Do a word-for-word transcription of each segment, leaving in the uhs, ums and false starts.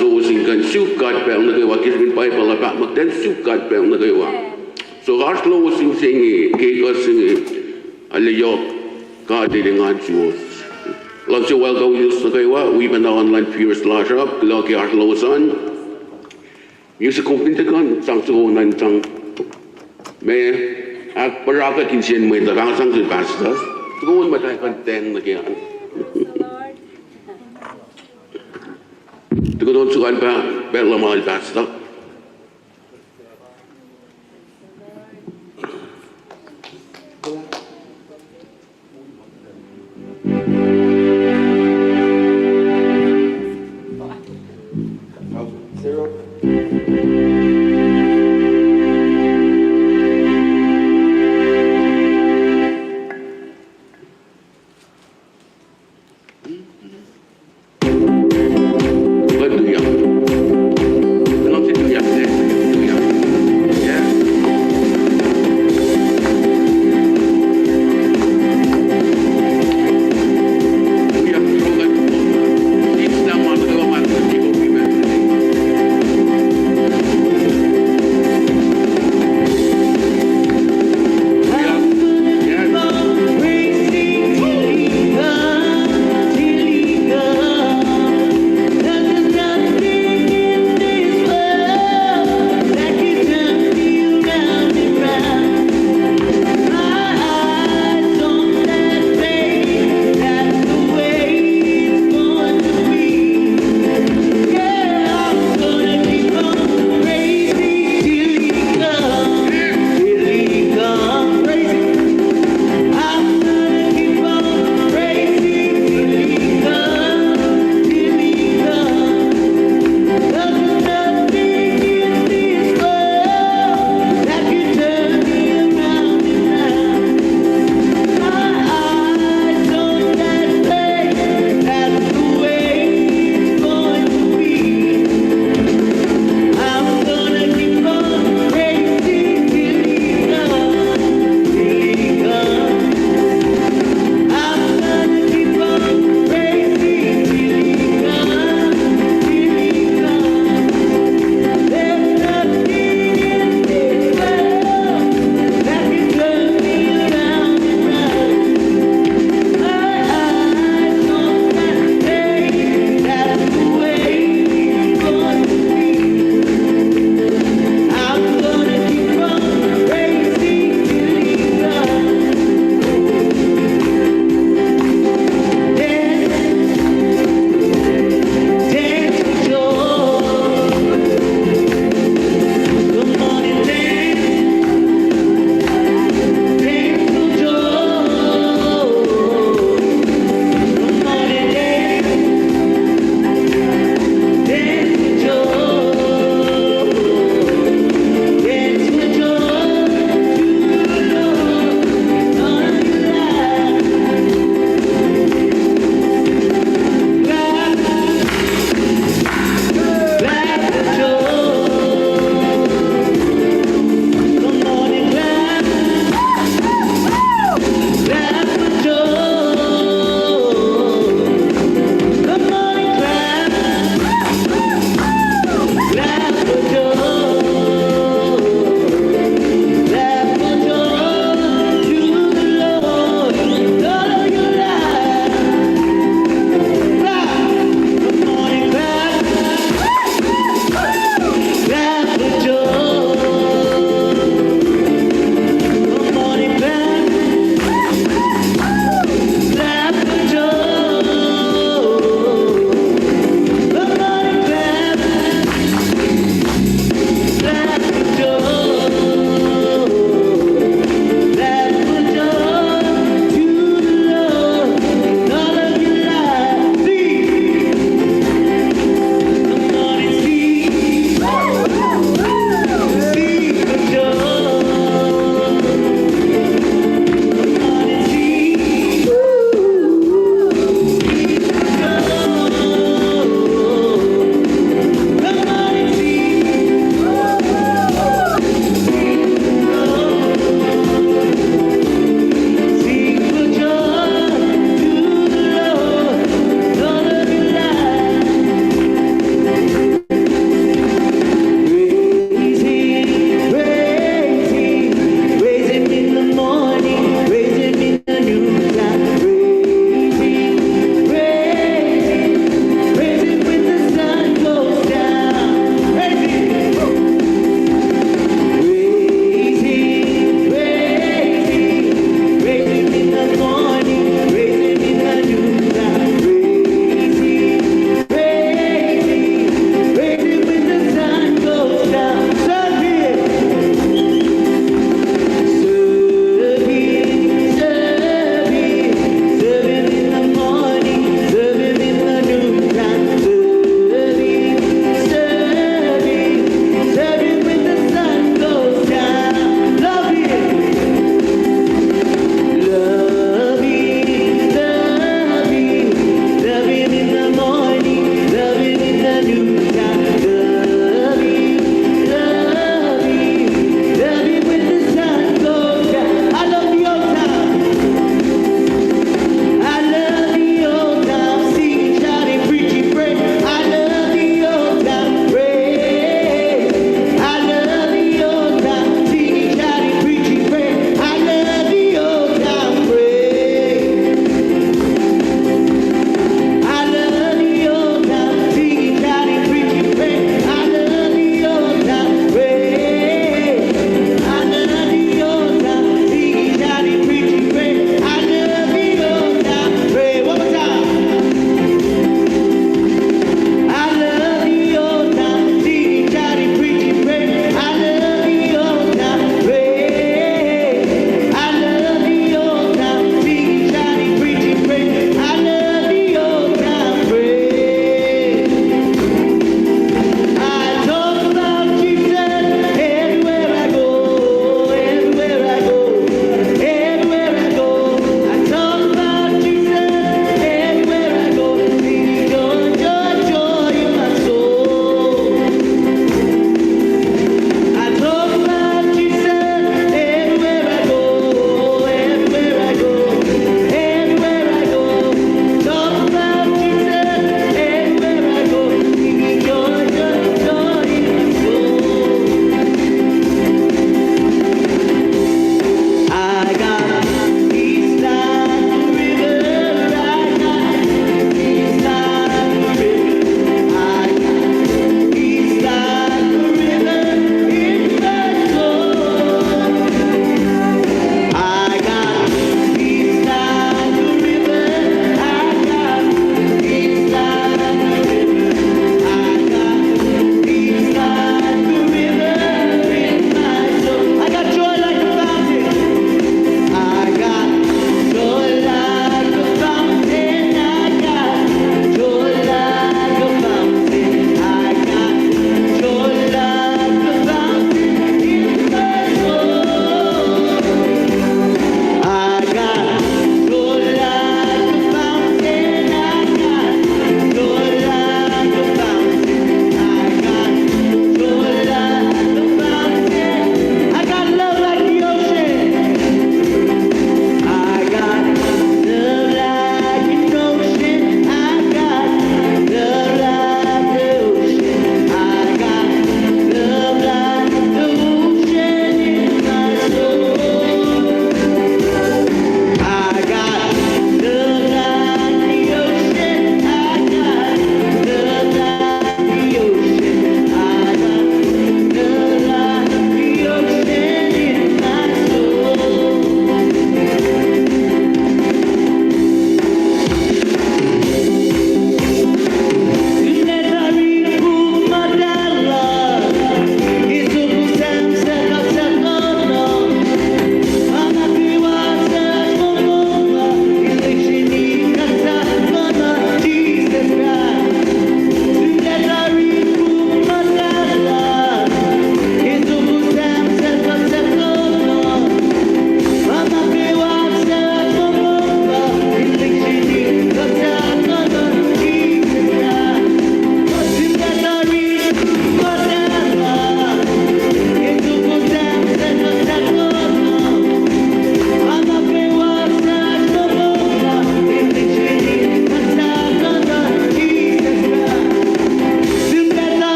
Lowos in kuh in suk God pacl nuh kwewa, ke srihpen Bible uh fahk muh kuht in suk God pacl nuh kwewa. So oasr lowos in se inge, ke kuh se inge, arlac yohk God El engan suwos. Luhngse welcome-ius nuh kwewa, wi pacna online viewers lasr uh, kuloh ke oasr lowos an. Music company tiac kuh in sang soko na in sang ma ahkpuhsrakuht insiyacn mwet uh, sang soko pastor. Soko on muhta kuh in ten nuh ke an. Tuh kuht on soko an pa, pa luhman pastor.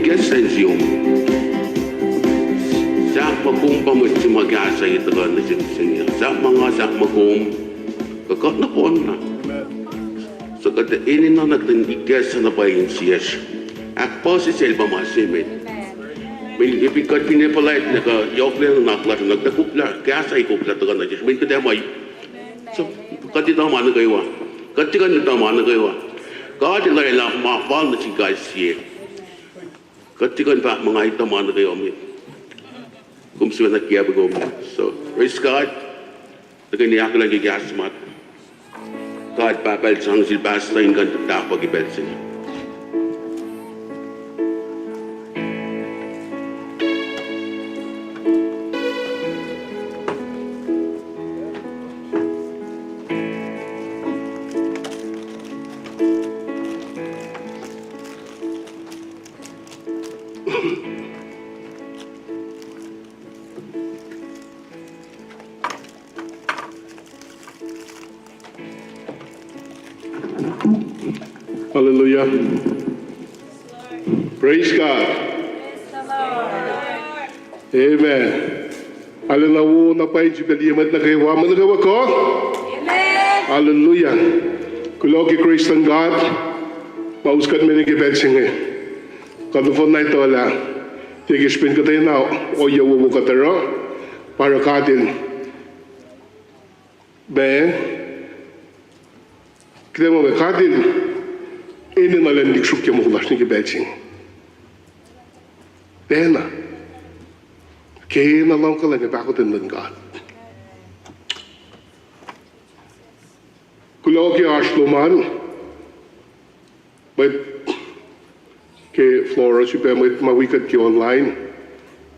Yes, thank you. Sahp ma kom pa mwet se ma kahs ah tuhkuh nuh sesr mihsenge. Sahp ma nga, sahp ma kom. Kuh kuht nohfohnna. So kuht enenuh na kuht in ikacslah na pwacye insiyacsr. Ahkpuhsisacl pa ma se met. Mweyen kuht fin puhlaik nuh ke yohk lwen nuhnak lasr, nuh ke koflah, kahs ah koflah tuhkuh nuh sesr. Mweyen kuht ac ma, so, kuht etuh ma nuh kwewa. Kuht tiac kuh in etuh ma nuh kwewa. God El oraclah ma fal nuh sin kais sie. Kuht tiac kuh in fahk muh nga etuh ma nuh kwewa met. Kom sifacna kiacpwe kom. So, praise God. Tuhkweni ahkolah ke kahs ma God pa pacl sang sel pastor in kuh in tahpuh ke pacl se inge. Hallelujah. Praise God. Amen. Arulacna wo na pwacye in sifacna liye mwet nuh kwewa, mwet nuh kwewa kuh? Hallelujah. Kuloh ke grace luhn God ma us kuht me nuh ke pacl se inge. Kuht nohfohn na etuh lah tiac ke srihpen kuhtwena ohiyac wowo kuht oruh, pa oruh God El, ma, kuht ac muh ma God El enenuh elan lihksrihk ke moul lasr nuh ke pacl se inge. Tiacna. Kena luhngkuhlwacng ac pahkotwen luhn God. Kuloh ke oasr lom an, mwet ke floor, sifilpac mwet ma wi kuht ke online.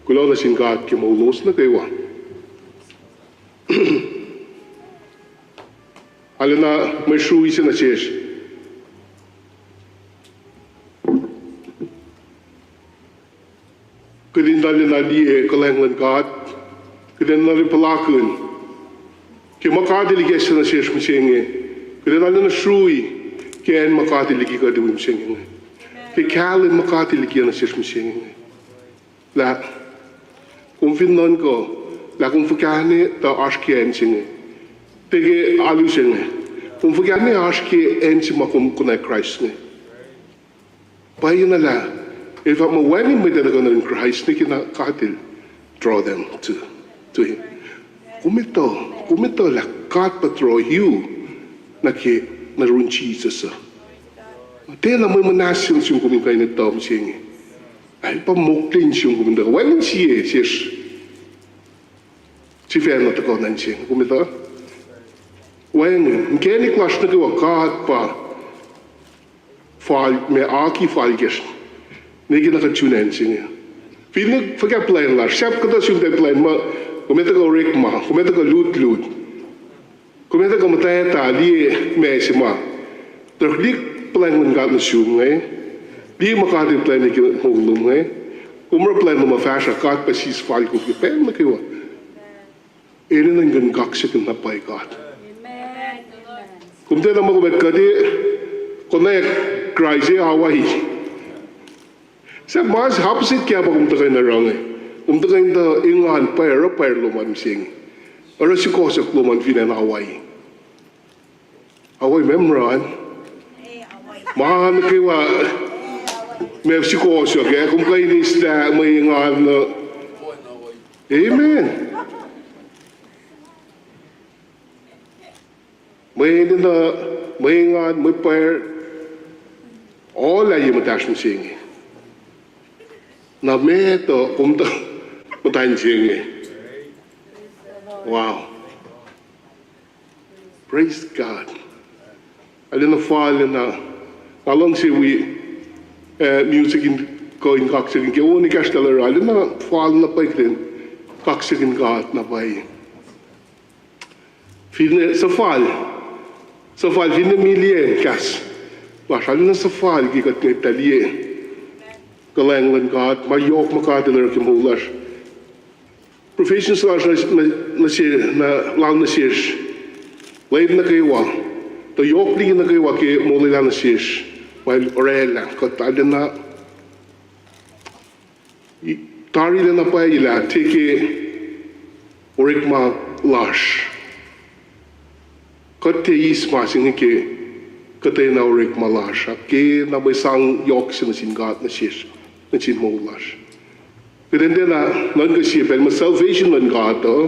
Kuloh nuh sin God ke moul lowos nuh kwewa. Arulacna mwe srui se nuh sesr. Kuht in arulacna liye kuhlwacng luhn God. Kuht in arulacna puhlakihn ke ma God El ikacslah nuh sesr mihsenge. Kuht in arulacna srui ke acn ma God El liki kuht wi mihsenge inge, ke kahlwem ma God El liki nuh sesr mihsenge inge. Lah kom fin nuhnkuh lah kom fuhkah ne tuh oasr ke acn se inge, tiac ke alu se inge, kom fuhkah ne oasr ke acn se ma kom konwacack Kraist inge. Pwacyena lah El fahk muh wacngihn mwet ac tuhkuh nuh yurin Kraist nwe ke na God El draw them to, to Him. Kom etuh, kom etuh lah God pa draw you nuh ke, nuh yurin Jisus uh. Tiacna mwe muhnahs se nuh sum kom in kuh in etuh mihsenge. Ac pa mokle nuh sum kom in tuhkuh. Wacngihn sie sesr sifacna tuhkuh nuh mihsenge, kom etuh. Wacngihn inkacnek lasr nuh kwewa God pa fal, ma aki fal kacsr nwe ke na kuht sun acn se inge. Finne fuhkah plwacn lasr, sahp kuhtuh sum tuh plwacn ma, kom etuh kuh orekma, kom etuh kuh lutlut, kom etuh kuh muhtwacta liye ma se ma, tuh liye plwacn luhn God nuh sum inge, liye ma God El plwacni ke moul lom inge. Kom oruh plwacn lom uh fahsruh, God pa sis fal kom ke pacl nuh kwewa. Enenuh in kuh in kaksakihn na pwacye God. Kom tiacna muh kom ac kuh in konwacack Kraist ac Hawaii. Sahp ma se opposite ke pa kom tuhkuh in oruh inge. Kom tuhkuh in tuh engan pwacr, oruh pwacr lom an mihsenge. Oruh sukohsohk lom an fin acn Hawaii. Hawaii memran. Ma nuh kwewa ma sukohsohk ah, kom kuh in eislah mwe engan uh. Amen. Mwe enenuh, mwe engan, mwe pwacr, olah ye muhtahsr mihsenge. Na meac tuh kom tuh muhta in se inge. Wow. Praise God. Arulacna fal na, nga luhngse wi, eh, music in kuh in kaksakihn ke on ekahsr talar, arulacna fal na pwacye kuht in kaksakihn God na pwacye. Finne suhfal, suhfal finne million kahs lasr, arulacna suhfal ke kuht ngwetlah liye kuhlwacng luhn God, ma yohk ma God El oruh ke moul lasr. Professions lasr nuh, nuh, nuh se, na lal nuh sesr, lwen nuh kwewa, tuh yohk liki nuh kwewa ke molwelah nuh sesr, pa El oraclah, kuht arulacna Tari lacna pwacye lah tiac ke orekma lasr. Kuht tiac eis ma se inge ke kuhtwena orekma lasr, a ke na mwe sang yohk se nuh sin God nuh sesr, nuh sin moul lasr. Kuht in tiacna nuhnkuh sie pacl muh salvation luhn God uh,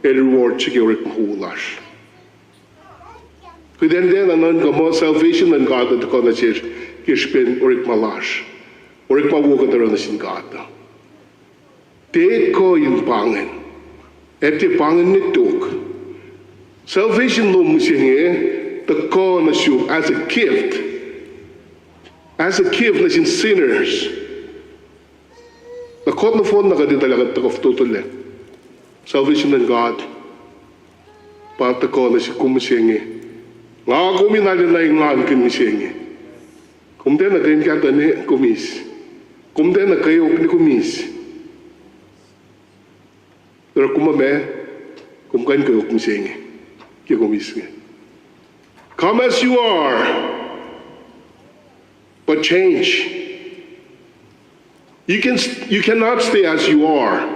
el reward se ke orekma wo lasr. Kuht in tiacna nuhnkuh muh salvation luhn God uh tuhkuh nuh sesr ke srihpen orekma lasr, orekma wo kuht oruh nuh sin God uh. Tiac kuh in pa ingacn. Ac tiac pa ingacn ne tok. Salvation lom mihsenge tuhkuh nuh sum as a gift. As a gift nuh sin sinners. Na kuht nohfohn na kuht etuh lah kuht tuhkuh fototo lac. Salvation luhn God pa tuhkuh nuh sum kom mihsenge. Nga kom in arulacna engankihn mihsenge. Kom tiacna kuh in kahtuh ne kom eis. Kom tiacna kweok ne kom eis. Oruh kom ma, kom kuh in kweok mihsenge ke kom eis inge. Come as you are, but change. You can, you cannot stay as you are.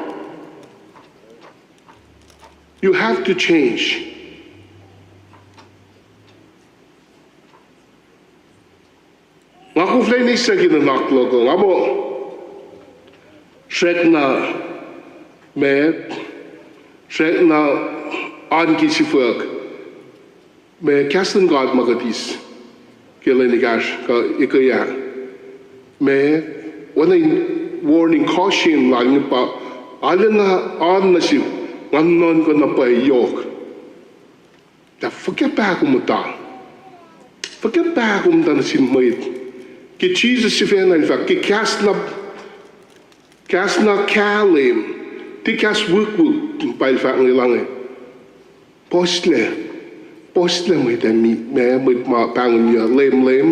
You have to change. Nga koflah in eis ke nuhnak luhk uh, nga muh srackna met, srackna oan ke sifuhk, ma kahs luhn God ma kuht eis ke lwen ekahsr kuh ekuh ah. Ma oacna in warning, caution lal inge pa, arulacna oan nuh sihk, nga nuhnkuh na pwacye yohk lah fuhkah pahkomuhta, fuhkah pahkomuhta nuh sin mwet. Ke Jisus sifacna el fahk, ke kahs na, kahs na kahlwem, tiac kahs wukwuck, pa el fahk inge lah inge, puhslac, puhslac mwet ac mi, ma mwet ma pahngonyuc leum leum,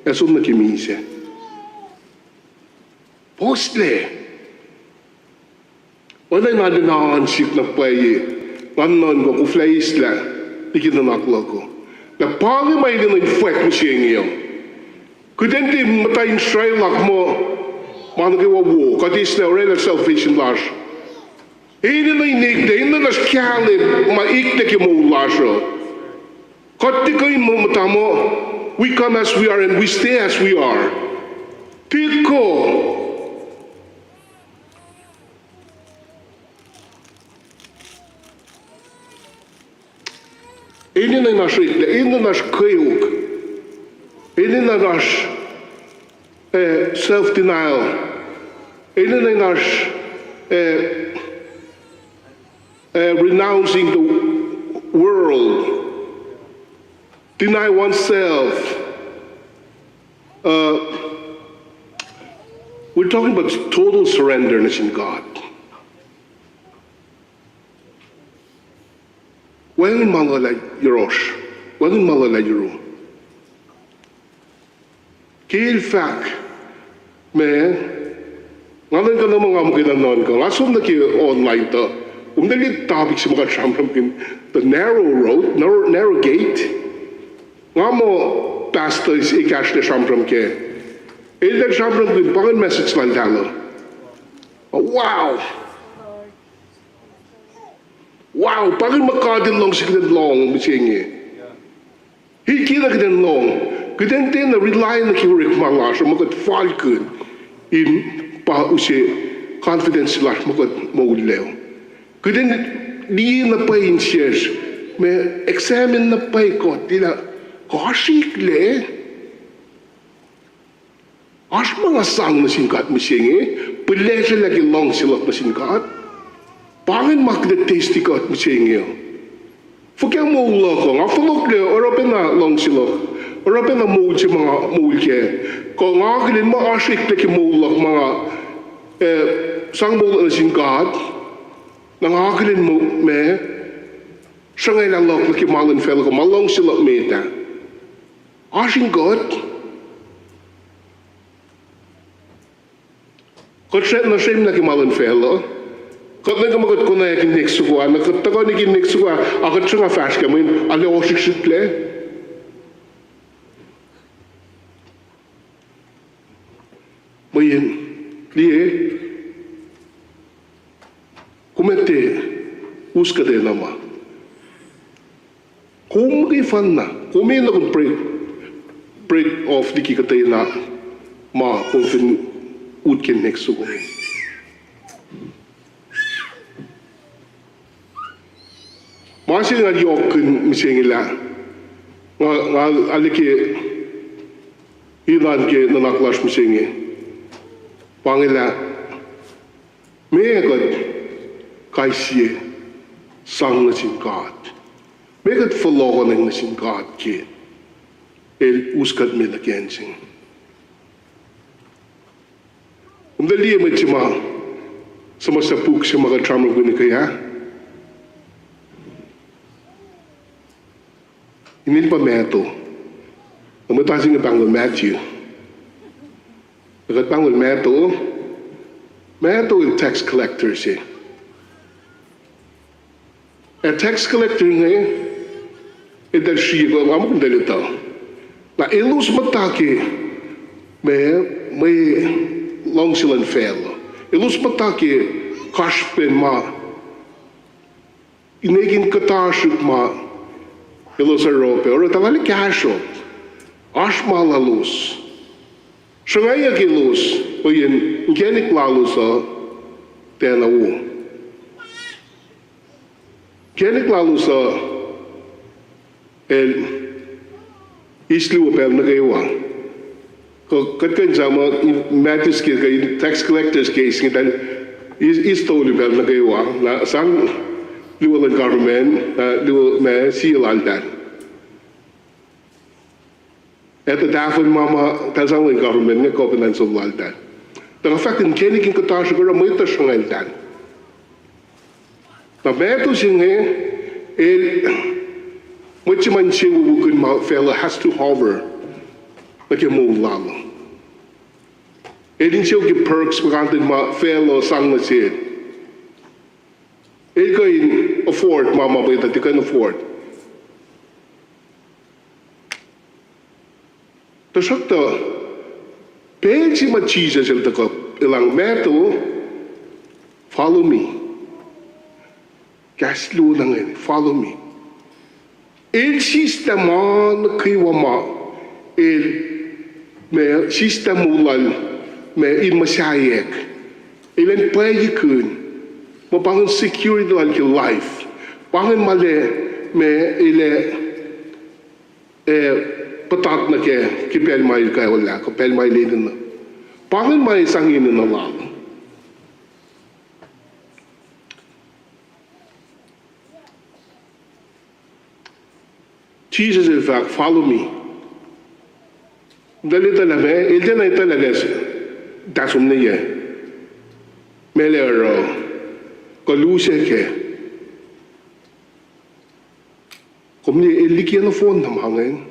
ac som nuh ke misac. Puhslac. Oacna in arulacna oan sihk na pwacye, nga nuhnkuh koflah eislah liki nuhnak luhk uh. Na pa inge ma enenuh in fwack mihsenge uh. Kuht in tiac muhta in srwaclah muh ma nuh kwewa wo, kuht eislah orwaclah salvation lasr. Enenuh in eklac, enenuh in oasr kahlwem ma eklac ke moul lasr uh. Kuht tiac kuh in muh muhta muh, we come as we are and we stay as we are. Tiac kuh. Enenuh in oasr eklac, enenuh in oasr kweok, enenuh in oasr, eh, self-denial, enenuh in oasr, eh, eh, renouncing the world, deny oneself. Uh, we're talking about total surrender nuh sin God. Wacngihn ma luhlah yohrohsr, wacngihn ma luhlah yohroh. Ke el fahk, ma, nga nuhnkuh na muh nga muhkwena nuhnkuh, nga som nuh ke online tuh, kom tuh liye topic se ma kuht sramsramkihn, the narrow road, narrow, narrow gate. Nga muh pastor se ekahsr lac sramsram kac. El tuh sramsramkihn, pa ingacn message lal tala. Wow. Wow, pa ingacn ma God El luhngse kuht in lohng mihsenge. El kena kuht in lohng, kuht in tiacna rely nuh ke orekma lasr uh ma kuht falkihn in pa use confidence lasr ma kuht moullac. Kuht in liye na pwacye insiyacsr, ma examine na pwacye kuht, lah kuh oasr eklac. Oasr ma nga sang nuh sin God mihsenge, pihlesrwelah ke luhngse luhk nuh sin God. Pa ingacn ma kuht ac testi kuht mihsenge. Fuhkah moul luhk uh, nga fohlohklac oruh pacna luhngse luhk, oruh pacna moul se ma nga moul kac. Kuh nga akihlen ma oasr eklac ke moul luhk ma nga, eh, sang moul luhk nuh sin God, na nga akihlen ma, sruhngwaclah luhk nuh ke ma luhn facluh kuh ma luhngse luhk met ah. Oasr in kuht. Kuht srackna srwemlah ke ma luhn facluh. Kuht nuhnkuh muh kuht konwacack in next soko ah, na kuht tuhkuh nuh ke next soko ah, a kuht sruhnga fahsr kac, mweyen arlac ohsrihksrihklac. Mweyen, liye, Kom ac tiac us kuhtwena ma. Kom ke fanna, kom enenuh in break, break off liki kuhtwena ma kom fin ut ke inkacnek soko inge. Ma se nga yohk kihn mihsenge lah, nga, nga arlac ke ilan ke nuhnak lasr mihsenge. Pa inge lah, meac kuht kais sie sang nuh sin God? Meac kuht fohlohkohnwacng nuh sin God ke El us kuht me nuh ke acn se inge? Kom tuh liye mwet se ma, suhmuhslah puk se ma kuht sramsramkihn ke ah? Inen pa Matthew. Na mwet ah se inge pahngon Matthew. Na kuht pahngon Matthew. Matthew el tax collector se. Ac tax collector inge, eltahl srihke, nga muh kom tuh etuh. Na elos muhta ke, ma, mwe luhngse luhn facluh. Elos muhta ke kasrpen ma, inek in kuhtasrihk ma elos oruh pac, oruh tuh lal kahsruhp. Oasr ma lalos. Sruhngwacyuck elos, ohiyacn mechanic lalos uh, tiacna wo. Mechanic lalos uh, el eis luo pacl nuh kwewa. Kuh, kuht kuh in sang muh, Matthew ke, kuh tax collectors ke eis inge, eltahl eis, eis tolu pacl nuh kwewa. Na sang luo luhn government, na luo ma sie laltahl. Ac tuh tahfuhn ma ma eltahl sang luhn government inge kuh pacna in som laltahl. Tuh nga fahk in mechanic in kuhtasrihk oruh mwet uh sruhngwacltahl. Na Matthew se inge, el, mwet se ma insewowo kihn ma facluh has to hover nuh ke moul lal. El insewowo ke perks, puhkantwen ma facluh sang nuh sel. El kuh in afford ma ma mwet uh tiac kuh in afford. Tuhsruhktuh, pacl se ma Jisus el tuhkuh, elan, Matthew, follow me. Kahs luo na ingacn, follow me. El sislah ma nuh kwewa ma, el, ma sislah moul lal, ma in muhsaheack. El in pwacye kihn, ma pa ingacn security lal ke life. Pa ingacn ma la, ma el ac, ac puhtat nuh kac ke pacl ma el kaolah, ke pacl ma el enenuh. Pa ingacn ma el sang enenuh lal. Jisus el fahk, follow me. Eltahl etuh lah ma, el tiacna etuh lah el ac, tuh som nuh yac, ma el ac oruh, kuh lusac kac. Kom liye, el liki nohfohn na ma ingacn,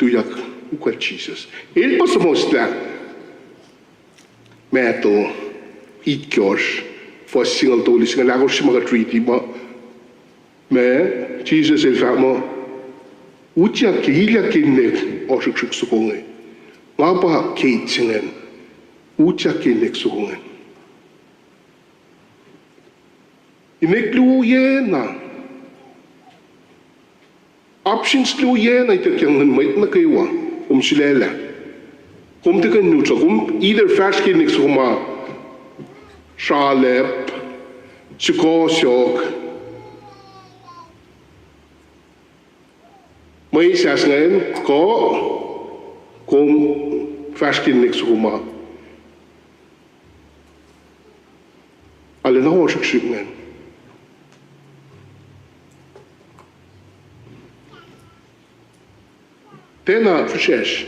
tuyak ukwacl Jisus. El pa suhmuhslah Matthew itkohsr, fuhs singucul tolu, singucul ahkosr se ma kuht riti ma, ma Jisus el fahk muh, utyak ke, ilyak ke inkacnek ohsrihksrihk soko inge. Nga pa gate se ingacn, utyak ke inkacnek soko ingacn. Inkacnek luo na, options luo na ituckyang nuh sin mwet nuh kwewa, kom sulaclah. Kom tiac kuh in neutral, kom either fahsr ke inkacnek soko ma sralap, sukohsohk, mwesahs ingacn, kuh kom fahsr ke inkacnek soko ma arulacna ohsrihksrihk ingacn. Tiacna fihsracsr.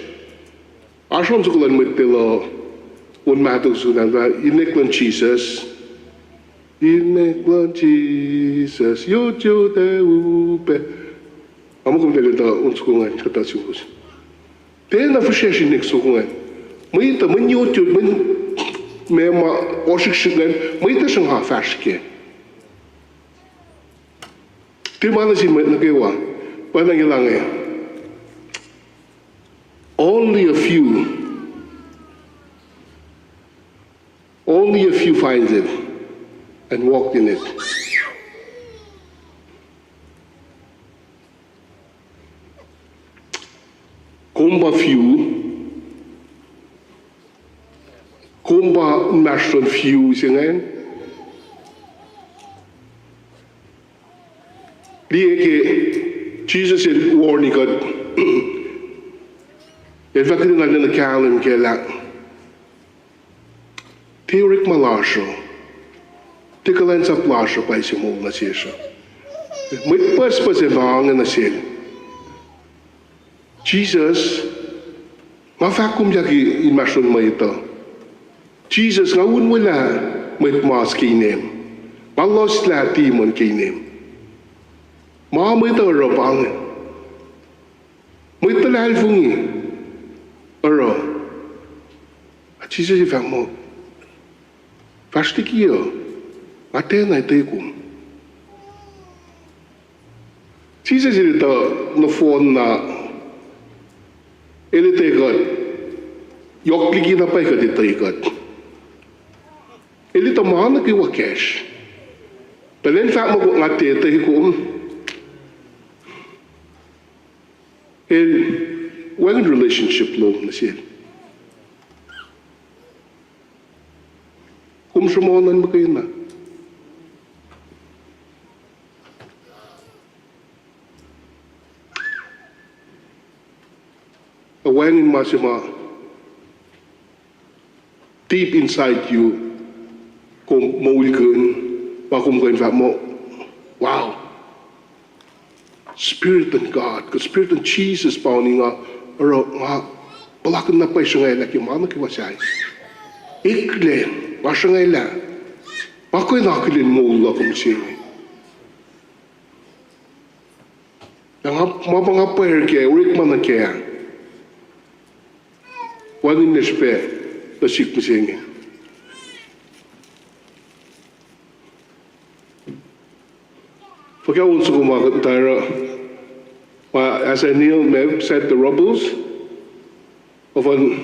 Oasr on soko luhn mwet tiac elos, on mahtuh soko an, inkacnek luhn Jisus. Inkacnek luhn Jisus, yot yot ac upac. Nga muh kom tuh etuh on soko ingacn kuhtuh soko. Tiacna fihsracsr inkacnek soko ingacn. Mwet uh, mweyen yot yot, mweyen ma ma ohsrihksrihk ingacn, mwet uh sruhnga fahsr kac. Tiac ma nuh sin mwet nuh kwewa, pa na nge lah inge. Only a few. Only a few finds it. and walked in it. Kom pa fiu, kom pa inmahsrlon fiu se ingacn. Liye ke Jisus el warn kuht, el fahk kuht in arulacna kahlwem kac lah tiac orekma lasr uh, tiac kuhlwacnsap lasr uh pa se moul nuh sesr uh. Mwet pucspucs ac ange nuh sel. Jisus, nga fahk komyak inmahsrlon mwet uh. Jisus, nga unwelah mwet mas ke inem. Nga luslah demon ke inem. Ma mwet uh oruh pa inge. Mwet luhlahlfongi oruh. Jisus el fahk muh, fahsr liki uh, nga tiacna etuh kom. Jisus el etuh nohfohn na el etuh kuht, yohk liki na pwacye kuht etuh kuht. El etuh ma nuh kwewa kacsr. Tuh el fahk muh nga tiac etuh kom, el wacngihn relationship lom nuh sel. Kom sruhmuhn an muhkwena. Ac wacngihn ma se ma deep inside you, kom moulkihn, ma kom kuh in fahk muh, wow. Spirit luhn God, kuh Spirit luhn Jisus pa inge, oruh nga puhlakihn na pwacye sruhngwaclah ke ma nuh kwewa sahyac. Eklac, nga sruhngwaclah. Ma kuh in akihlen moul luhk mihsenge. Na nga, ma pa nga pwacr kac, orekma nuh kac. Wacngihnlac srihpac nuh sihk mihsenge. Fuhkah on soko ma kuht muhta oruh, ma Asahel, ma Set the Rebels, ofan,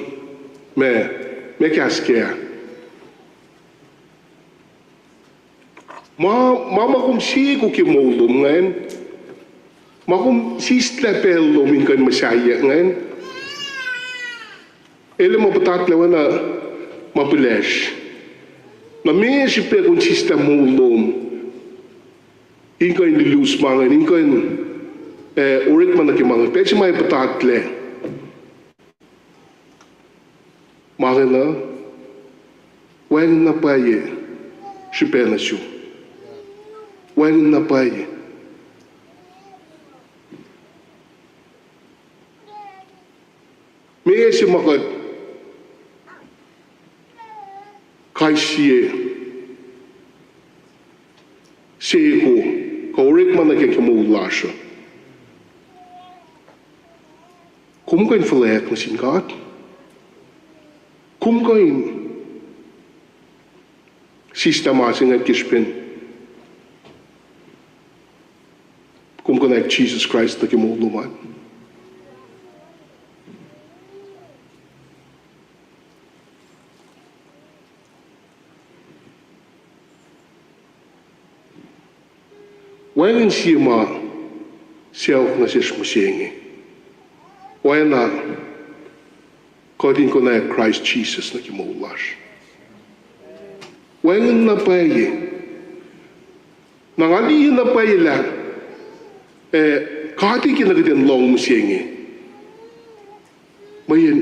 ma, ma kahs kac. Ma, ma, ma kom siyuck ke moul lom ingacn, ma kom sislah pacl lom in kuh in muhsaheack ingacn, el ac ma puhtatlac oacna ma pilacsr. Na meac srihpac kom sislah moul lom in kuh in lulus ma ingacn, in kuh in, eh, orekma nuh ke ma ingacn, pacl se ma ac puhtatlac ma ingacn uh, wacngihn na pwacye srihpac nuh sum. Wacngihn na pwacye. Meac se ma kuht kais sie seko kuh orekma nuh ke ke moul lasr uh, kom kuh in fuhlweack nuh sin God. Kom kuh in sislah ma se ingacn ke srihpen kom konwacack Jisus Kraist nuh ke moul lom an. Wacngihn sie ma sacohk nuh sesr mihsenge, oacna kuht in konwacack Kraist Jisus nuh ke moul lasr. Wacngihn na pwacye. Na nga liye na pwacye lah, eh, God El ke na kuht in lohng mihsenge. Mweyen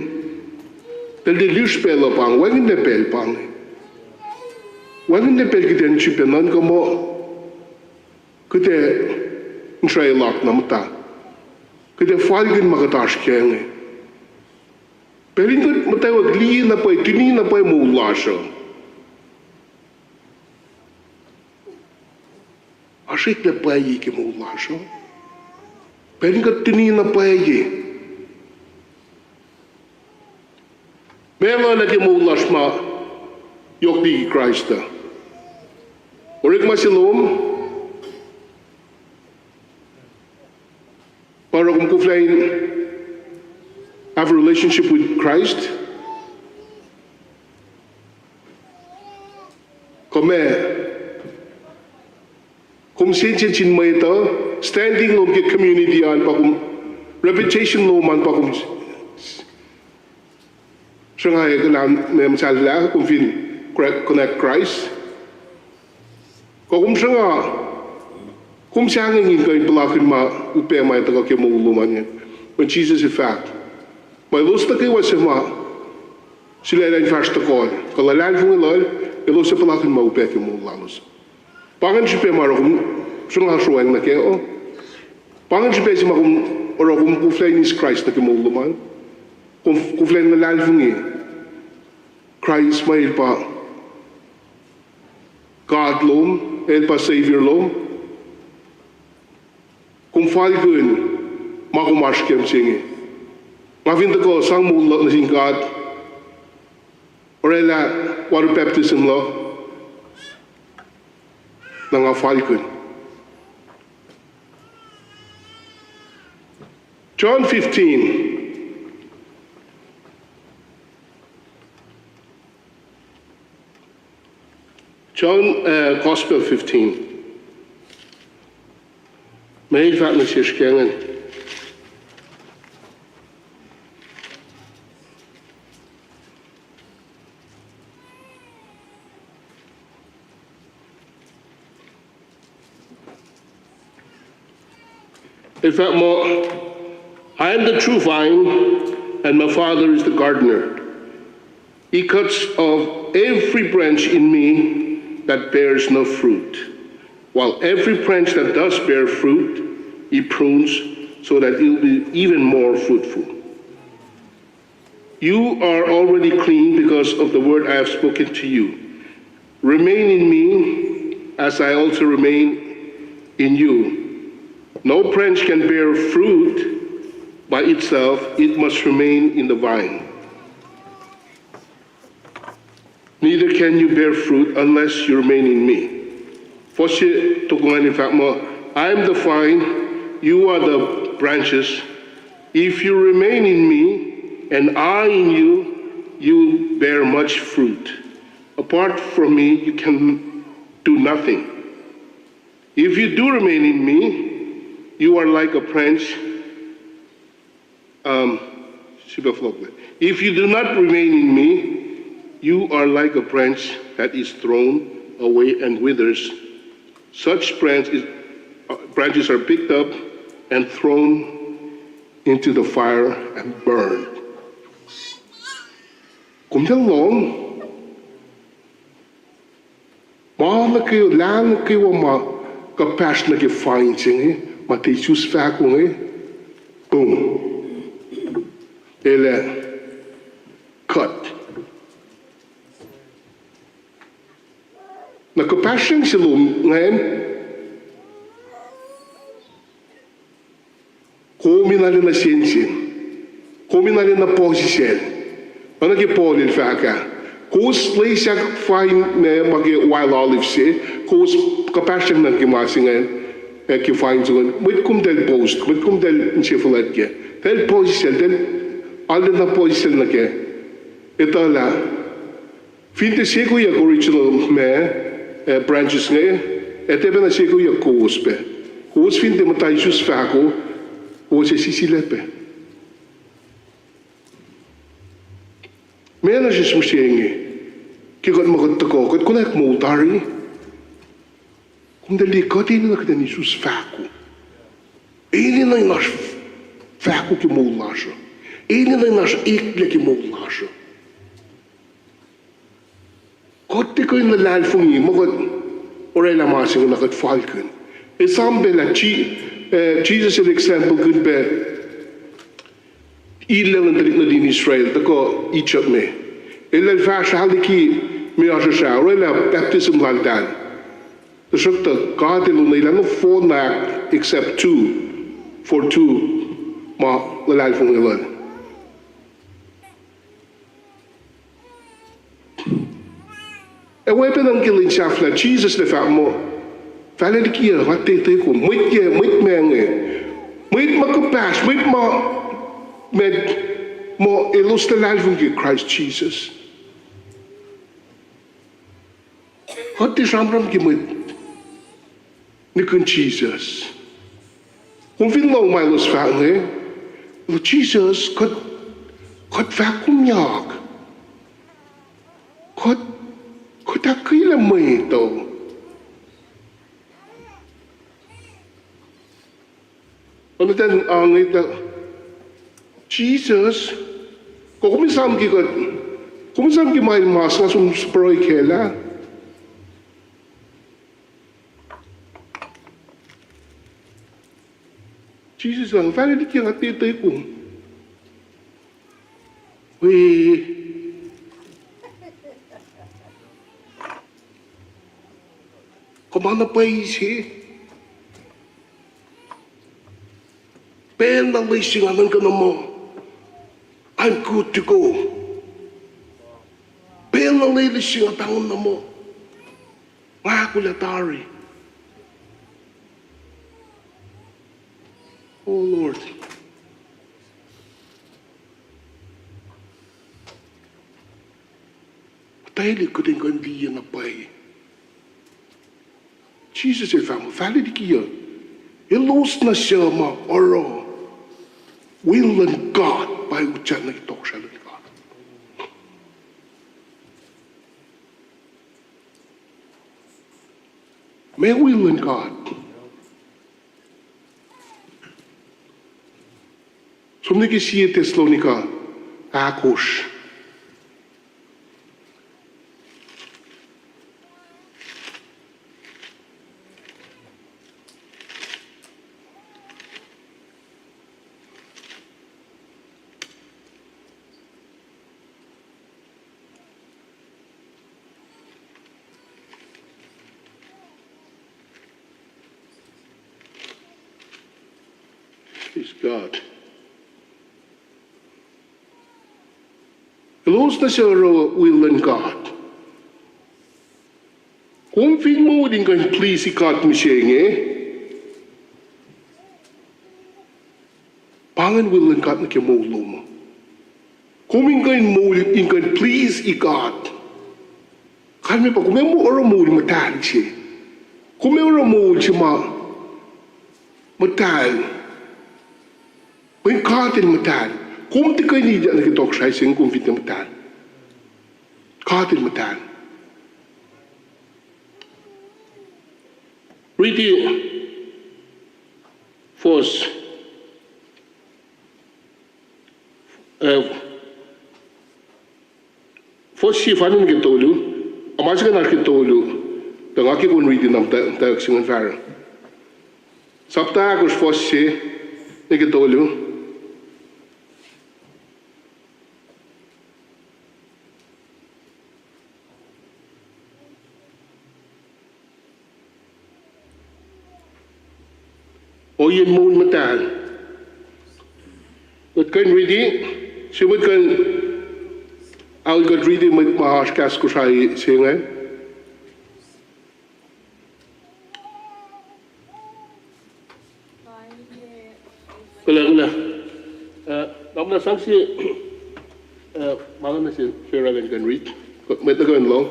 tahl tiac liye srihpac luhk pa inge, wacngihnlac pacl pa inge. Wacngihnlac pacl kuht in sifilpac nuhnkuh muh kuht ac insraelak na muhta. Kuht ac falkihn ma kuht oasr kac inge. Pacl in kuht muhtwacwacack liye na pwacye, tuni na pwacye moul lasr uh, oasr eklac pwacye ke moul lasr uh. Pacl in kuht tuni na pwacye, meac luhlah ke moul lasr ma yohk liki Kraist uh? Orekma se lom, pa oruh kom koflah in have a relationship with Christ, kuh meac sensen sin mwet uh, standing lom ke community an pa kom, reputation lom an pa kom sruhnga ke lah meac muhsahllah, kom fin connect Christ. Kuh kom sruhnga, kom sahngweng in kuh in puhlakihn ma upac ma tuhkuh ke moul lom an. Mweyen Jisus el fahk, ma elos nuh kwewa suc ma sulaclah in fahsr tohkohl kuh luhlahlfongi lal, elos ac puhlakihn ma upac ke moul lalos. Pa ingacn srihpac ma oruh kom sruhnga sroacng nuh kac uh. Pa ingacn srihpac se ma kom oruh kom koflah in eis Kraist nuh ke moul lom an. Kom koflah in luhlahlfongi Kraist ma el pa God lom, el pa Savior lom. Kom falkihn ma kom oasr ke mihs inge. Nga fin tuhkuh sang moul luhk nuh sin God, orwaclah water baptism luhk, na nga falkihn. John fifteen. John, uh, Gospel fifteen. Mweyen fahk nuh sesr ke ingacn. El fahk muh, I am the true vine, and my Father is the gardener. He cuts off every branch in me that bears no fruit, while every branch that does bear fruit, he prunes so that it will be even more fruitful. You are already clean because of the word I have spoken to you. Remain in me, as I also remain in you. No branch can bear fruit by itself, it must remain in the vine. Neither can you bear fruit unless you remain in me. Fuhs se toko ingacn fahk muh, I am the vine, you are the branches. If you remain in me, and I in you, you bear much fruit. Apart from me, you can do nothing. If you do remain in me, you are like a branch Um, sifilpac fohlohk. If you do not remain in me, you are like a branch that is thrown away and withers. Such branch is, uh, branches are picked up and thrown into the fire and burned. Kom tiac lohng? Ma nuh ke, lah nuh kwewa ma kuhpahsr nuh ke vine se inge, ma tiac isus fahko inge, boom. El ac cut. Na kuhpahsr se lom ingacn, kom in arulacna sensen. Kom in arulacna puhsisacl. Oacna ke Paul el fahk ah, kowos lwelah vine ma, ma ke wild olive se, kowos kuhpahsr nuh ke ma se ingacn, ac ke vine se ingacn. Mwet kom tahl post, mwet kom tahl insefuhlwact kac. Tahl puhsisacl, tahl arulacna puhsisacl nuh kac. Etuh lah fin tiac sekoyuck original ma, eh, branches inge, ac tiac pacna sekoyuck kowos pac. Kowos fin tiac muhta isus fahko, kowos ac sisilac pac. Meac na sesr mihsenge, ke kuht ma kuht tuhkuh, kuht konwacack moul tari. Kom tahl liye kuht enenuh kuht in isus fahko. Enenuh in oasr fahko ke moul lasr uh. Enenuh in oasr eklac ke moul lasr uh. Kuht tiac kuh in luhlahlfongi muh kuht orwaclah ma se inge na kuht falkihn. Esam pac lah Je-, eh, Jisus el examplekihn pac ilyac luhn tuhlihk nuhtin Israel tuhkuh Egypt me. El ac fahsr liki meoa srusra, orwaclah baptism laltahl. Tuhsruhktuh God el onwelah nohfohn na except two, for two ma luhlahlfongi lal. Ac oacyacpac nuh ke lwen sahflah, Jisus el fahk muh, fahlac liki uh, nga tiac etuh kom, mwet yac, mwet ma inge, mwet ma kuhpahsr, mwet ma, ma, muh elos luhlahlfongi ke Kraist Jisus. Kuht tiac sramsram ke mwet Likihn Jisus. Kom fin lohng ma elos fahk inge, Lord Jesus, kuht, kuht fahk kom yohk. Kuht, kuht ahkkweye mwet uh. Oacna tuh, uh, inge tuh, Jesus, kom esam ke kuht, kom esam ke ma el mas nga som pruhe kac lah. Jesus, nga fahk liki nga tiac etuh kom. Wi, kom na pwacye se. Pacl na loes se nga nuhnkuh na muh I'm good to go. Pacl na loes se nga pahngon na muh nga ahkolah tari. Oh Lord. Muhtwaclihk kuht in kuh in liye na pwacye. Jesus el fahk muh, fahk liki uh, elos nuh suc ma oruh will luhn God pa utyak nuh ke tohkohsrahi luhn God. Ma will luhn God. Som nuh ke sie Thessalonica ahkosr. Praise God. Elos nuh suc oruh will luhn God. Kom fin moul in kuh in please God mihsenge, pa ingacn will luhn God nuh ke moul lom uh. Kom in kuh in moul in kuh in please God. Kalmac pa kom ac oruh moul muhtahl se. Kom ac oruh moul se ma muhtahl. Mweyen God el muhtahl. Kom tiac kuh in ilyak nuh ke tohkohsrahi se inge kom fin tiac muhtahl. God el muhtahl. Riti fohs, eh, fohs sie fahsr nuh ke tolu, a ma se ingacn oasr ke tolu, tuh nga ke kom riti na muhtwacwacack se ingacn fahsruh. Sapta ahkosr fohs sie nuh ke tolu. Ohiyacn moul muhtahl. Kuht kuh in riti, sie mwet kuh in, aol kuht riti mwet ma oasr kahs Kosrae se ingacn. Kuloh, kuloh. Uh, nga muhta sang sie, uh, ma nga nuh sel Farah elan kuh in riti. Mwet nuh kwewa in lohng.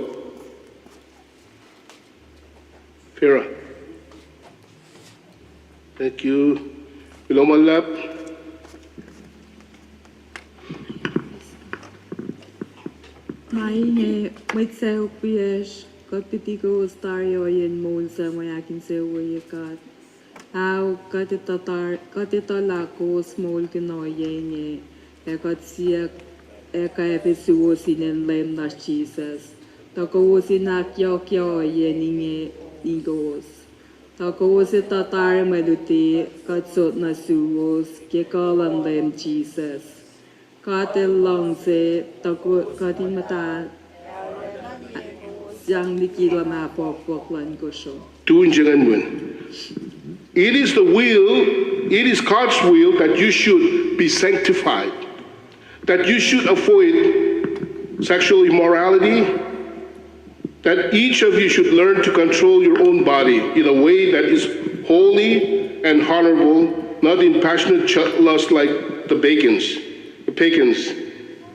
Farah. Thank you. Kuloh ma luhlahp. Ma inge, mwet sacohk wiyacsr, kuht luti kowos tari ohiyacn moul suc mwe ahkinsewowoye God. Ao, kuht etuh lah kowos moulkihn ohiyac inge, ac kuht siyuck ac kwacfe suwos inen Leum lasr Jisus, tuh kowos in ahkyohkye ohiyacn inge nuh kowos. Tuh kowos etuh tari mwe luti kuht sot nuh suwos ke kuh luhn Leum Jisus. God El luhngse, tuh kuht in muhta sang liki luhmah fohkfohk luhn kosro. Tun se ingacn. It is the will, it is God's will that you should be sanctified, that you should avoid sexual immorality, that each of you should learn to control your own body in a way that is holy and honorable, not in passionate ch-, lust like the pagans, the pagans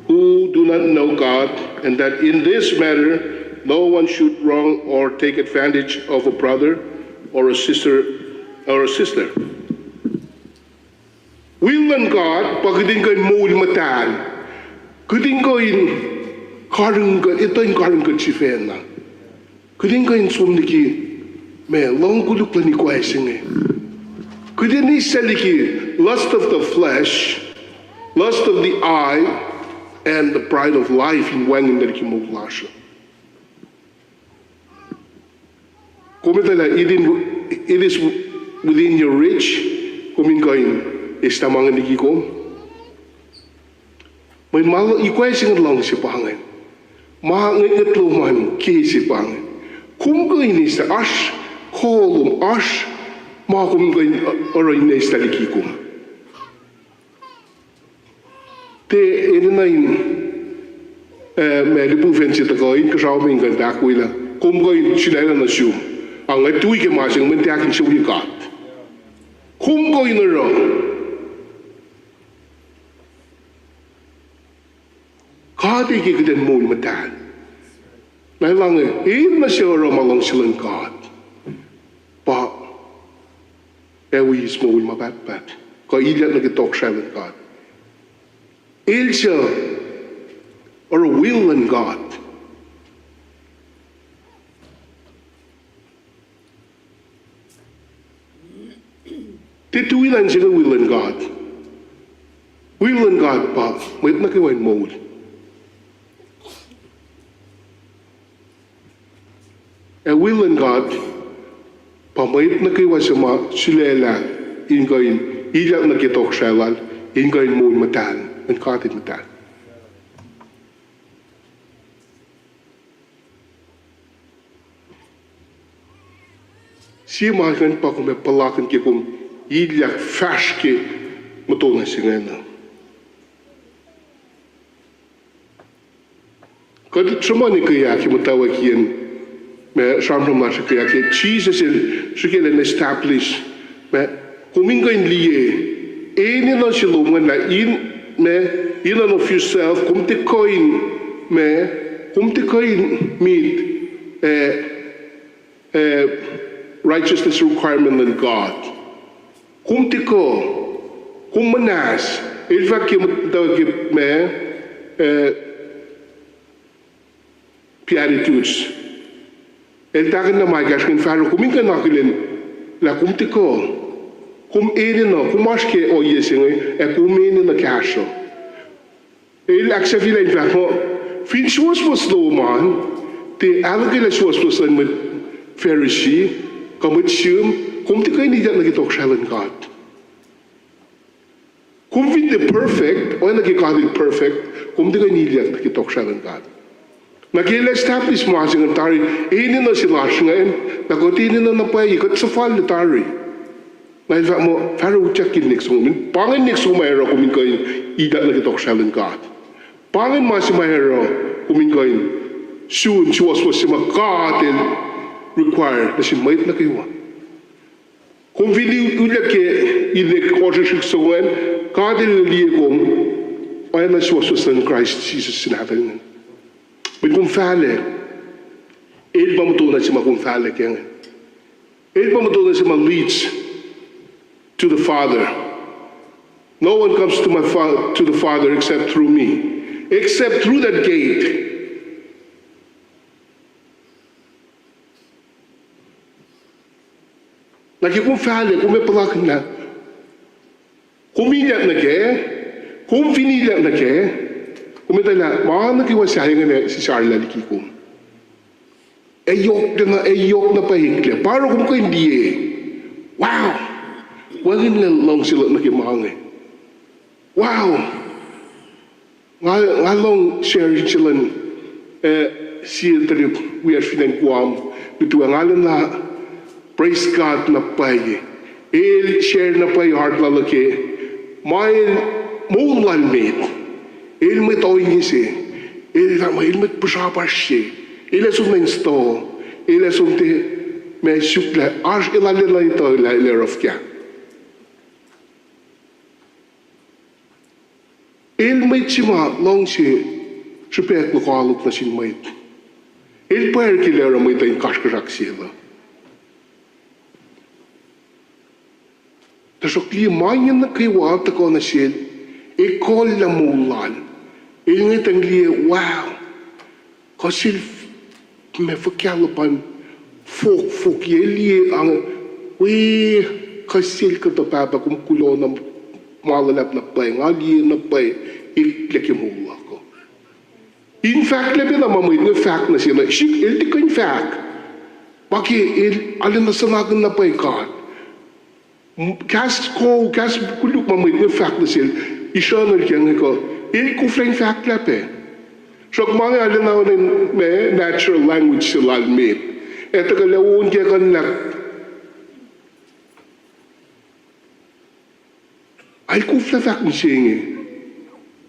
who do not know God, and that in this matter no one should wrong or take advantage of a brother, or a sister, or a sister. Will luhn God pa kihtin kuh in moul muhtahl. Kihtin kuh in karihngihn, etuh in karihngihn sifacna. Kihtin kuh in som liki, ma, lohng koluk luhn ikoac se inge. Kihtin eis liki lust of the flesh, lust of the eye, and the pride of life in wacngihn liki moul lasr uh. Kom etuh lah it is within your reach, kom in kuh in eis ma inge liki kom. Mweyen ma ikoac se inge luhngse pa inge. Ma ngwetngwet lom an ke se pa inge. Kom kuh in eis, oasr kolom, oasr ma kom kuh in oruh in eis liki kom. Tiac enenuh in, eh, ma lihpufacn se tuhkuh in kuhsrao me in kuh in pahkwelah. Kom kuh in sulaclah nuh sum. Ac nga tui ke ma se inge, mweyen tiac ahkinsewowoye God. Kom kuh in oruh. God El ke kihtin moul muhtahl. Na El ange, enenuh se oruh ma luhngse luhn God pa ac wi eis moul ma pahtpaht, kuh ilyak nuh ke tohkohsrahi luhn God. El suc oruh will luhn God. Tiac tui na in se inge will luhn God. Will luhn God pa mwet nuh kwewa in moul. Ac will luhn God pa mwet nuh kwewa suc ma sulaclah in kuh in ilyak nuh ke tohkohsrahi lal, in kuh in moul muhtahl, in God El muhtahl. Sie ma ingacn pa kom ac puhlakihn ke kom ilyak fahsr ke muhtuhnoa se ingacn. Kuht sruhmuhn ke ahkmuhtwacwacackiyacn ma sramsram lasr ke ahk Jisus El srihke elan establish ma kom in kuh in liye enenuh se lom ingacn lah in ma, in and of yourself, kom tiac kuh in ma, kom tiac kuh in meet, eh, eh, righteousness requirement luhn God. Kom tiac kuh, kom muhnahs, El fahk ke muhtwacwacack ke ma, eh, Beatitudes. El tahkuhnlah ma ekahsr ingacn fahsruh, kom in kuh in akihlen lah kom tiac kuh. Kom enenuh, kom oasr ke ohiyac se inge, ac kom enenuh kahsruh. El ahksahfyelah in fahk muh, fin suwohswohs lom an tiac ahluhkwelah suwohswohs luhn mwet Pharisee, kuh mwet sihm, kom tiac kuh in ilyak nuh ke tohkohsrahi luhn God. Kom fin tiac perfect, oacna ke God El perfect, kom tiac kuh in ilyak nuh ke tohkohsrahi luhn God. Na ke El establish ma se ingacn tari, enenuh se lasr ingacn, na kuht enenuh na pwacye, kuht suhfal tari. Na El fahk muh, fahsruh utyak ke inek soko, pa inge inek soko ma oruh kom in kuh in ilyak nuh ke tohkohsrahi luhn God. Pa inge ma se ma oruh kom in kuh in sun suwohswohs se ma God El require nuh sin mwet nuh kwewa. Kom fin ilyak ke inek ohsrihksrihk soko ingacn, God El liye kom oacna suwohswohs luhn Kraist Jisus sin nahtuhl ingacn. Mweyen kom fahlac, El pa muhtuhnoa se ma kom fahlac kac inge. El pa muhtuhnoa se ma leads to the Father. No one comes to my fa-, to the Father except through me, except through that gate. Na ke kom fahlac, kom ac puhlakihn lah kom ilyak nuh kac, kom fin ilyak nuh kac, kom etuh lah ma nuh kwewa sahyac ingacn ac sisarlah liki kom. Ac yohk na, ac yohk na pwacye eklac. Pa oruh kom kuh in liye, wow, wacngihnlac luhngse luhk nuh ke ma inge. Wow. Nga, nga lohng share se luhn, eh, sie tuhlihk wiyacsr fin acn Guam, lutu ah, nga lwen na praise God na pwacye. El share na pwacye heart lal uh ke ma el moul lal met. El mwet ohinge se. El fahk muh el mwet puhsra pasr se. El ac som nuh in store. El ac som tiac ma suk lah oasr elalena etuh lah el ac rough kac. El mwet se ma luhngse srihpac lokoalok nuh sin mwet. El pwacr ke el ac oruh mwet uh in kasrkuhsrak sel uh. Tuhsruhk liye ma inge nuh kwewa tuhkuh nuh sel, ekuhllah moul lal. El ngwetacng liye, wow. Kuh sel f-, ma fuhkah luhpan fokfok, el liye, ang, we, kuh sel kuhtuh, Pahpah, kom kuloh na ma luhlahp na pwacye, nga liye na pwacye, eklac ke moul luhk uh. In fahk lah pacna ma mwet inge fahk nuh sel, sik el tiac kuh in fahk. Pa ke el arulacna suhnakihn na pwacye God. M-, kahs ko, kahs koluk ma mwet inge fahk nuh sel, isrucnuhl ke inge kuh, el koflah in fahk lah pac. Sruhk ma inge arulacna oacna ma natural language se lal met. Etuh kuh lah on ke kuh in lah. El koflah fahk mihsenge.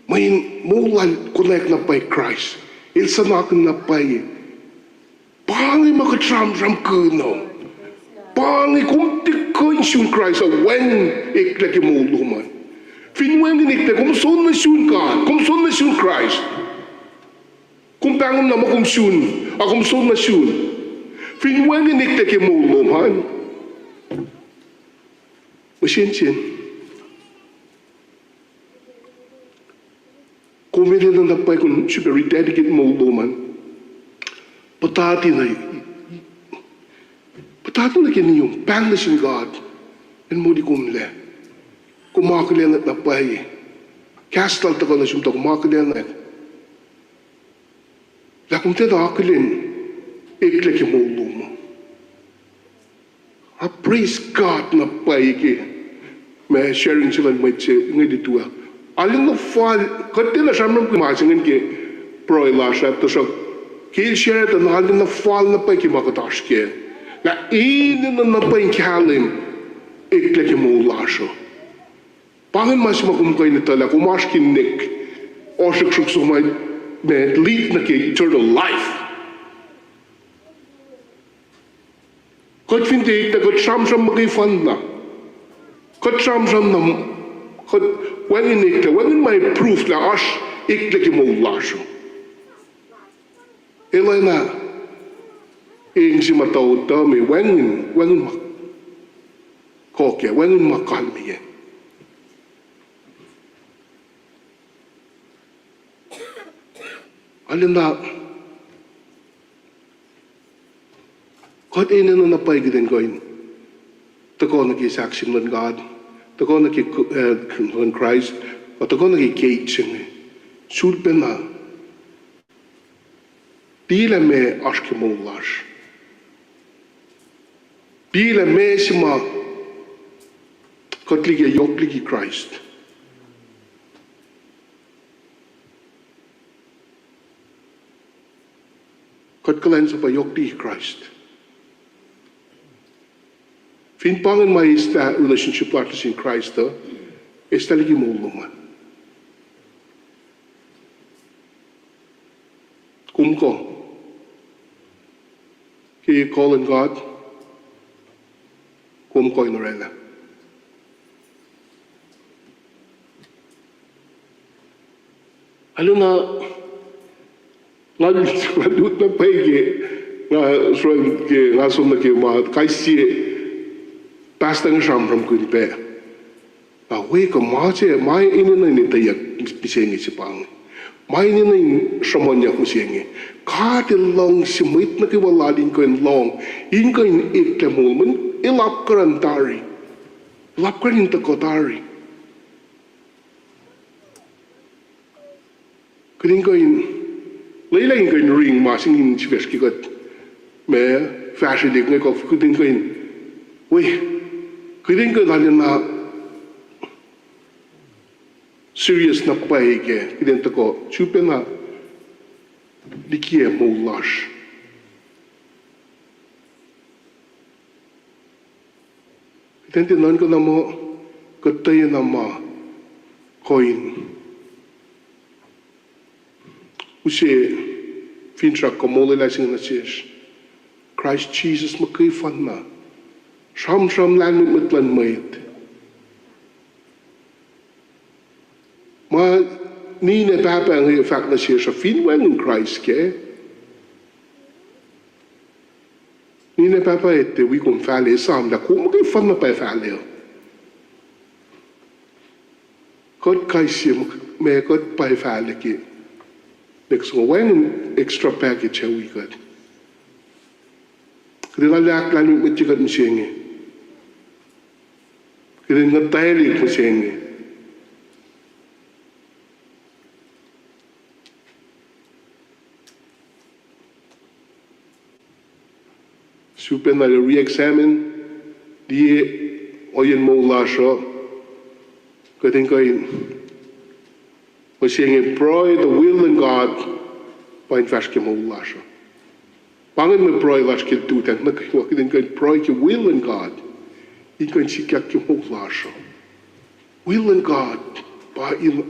Mweyen moul lal konwacack na pwacye Kraist. El suhnakihn na pwacye. Pa inge ma kuht sramsramkihn uh. Pa inge kom tiac kuh in sun Kraist uh, wacngihn eklac ke moul lom an. Fin wacngihn eklac, kom soenna sun God, kom soenna sun Kraist. Kom pahngon na muh kom sun, a kom soenna sun. Fin wacngihn eklac ke moul lom an, mihsenge, kom enenuh na pwacye kom sifilpac rededicate moul lom an. Puhtati na, puhtati nuh ke niom, pahng nuh sin God, El moli komlac. Kom akihlen na pwacye. Kahs lal tuhkuh nuh sum tuh kom akihlen lah kom tiacna akihlen eklac ke moul lom uh. I praise God na pwacye ke ma sharing se luhn mwet se inge lutu ah. Arulacna fal, kuht tiacna sramsramkihn ma se ingacn ke pruhe lasr ah, tuhsruhk ke el share tuh arulacna fal na pwacye ke ma kuht oasr kac. Lah enenuh na pwacye in kahlwem eklac ke moul lasr uh. Pa ingacn ma se ma kom kuh in etuh lah kom oasr ke inek, ohsrihksrihk soko ma, ma lead nuh ke eternal life. Kuht fin tiac eklac, kuht sramsram muhkwena. Kuht sramsram na, kuht wacngihn eklac, wacngihn ma proof lah oasr eklac ke moul lasr uh. El oacna eng se ma tuh, tuh me wacngihn, wacngihn ma kohkac, wacngihn ma kalmeyac. Arulacna kuht enenuh na pwacye kuht in kuh in tuhkuh nuh ke sahk se luhn God, tuhkuh nuh ke, eh, luhn Kraist, kuh tuhkuh nuh ke gate se inge. Sulpacna, tiac lah meac oasr ke moul lasr. Tiac lah meac se ma kuht liye yohk liki Kraist. Kuht kuhlwacnsapuh yohk liki Kraist. Fin pa ingacn ma eslah relationship lasr nuh sin Kraist uh, eslah liki moul lom an. Kom kuh, ke kuh luhn God, kom kuh in orwaclah. Arulacna nga, nga lut na pwacye ke, nga srol ke, nga som nuh ke ma kais sie pastor inge sramsramkihn pac. Na we kuh ma se, ma enenuh in etweyuck mihsenge se pa inge. Ma enenuh in sruhmuhnyuck mihsenge. God El luhngse mwet nuh kwewa lal in kuh in lohng, in kuh in eklac moul, mweyen El apkuhran tari. El apkuhran in tuhkuh tari. Kuht in kuh in, lwelah in kuh in ring ma se inge in sifacsr ke kuht, ma fahsrwelihk inge kuh kuht in kuh in, we, kuht in kuh in arulacna serious na pwacye ke kuht in tuhkuh sulpacna likiyac moul lasr. Kuht in tiac nuhnkuh na muh kuht tiacna ma kuh in use finsrak kuh molwelah se inge nuh sesr. Kraist Jisus muhkwena, sramsram lahlmwetmwet luhn mwet. Ma ninac pahpah inge fahk nuh sesr uh, fin wacngihn Kraist kac, ninac pahpah etuh wi kom fahlac, esam lah kom muhkwena pa fahlac uh. Kuht kais sie, ma kuht pa fahla ke next, wacngihn extra package ah wi kuht. Kuht in ahklah mwet kuht mihsenge. Kuht in nguhtwaclihk mihsenge. Sifilpacna re-examine, liye ohiyacn moul lasr uh, kuht in kuh in mihsenge pruhe the will in God, pa in fahsr ke moul lasr uh. Pa ingacn mwe pruhe lasr ke lututacng nuh kwewa, kuht in kuh in pruhe ke will in God, in kuh in sikyak ke moul lasr uh. Will in God pa in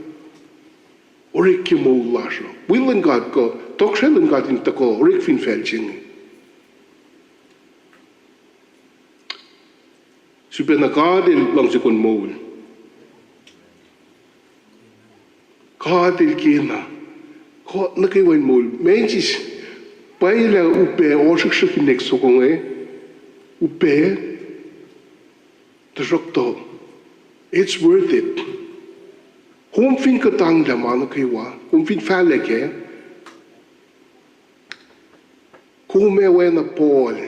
orek ke moul lasr uh. Will in God kuh tohkohsrahi luhn God in tuhkuh orek fin facl se inge. Sifilpacna God El luhngse kom moul. God El kena kuht nuh kwewa in moul. Meac sis, pwacye lah upac ohsrihksrihk in next soko inge, upac, tuhsruhktuh it's worth it. Kom fin kuhtanglah ma nuh kwewa, kom fin fahla kac, kom ac oacna Paul,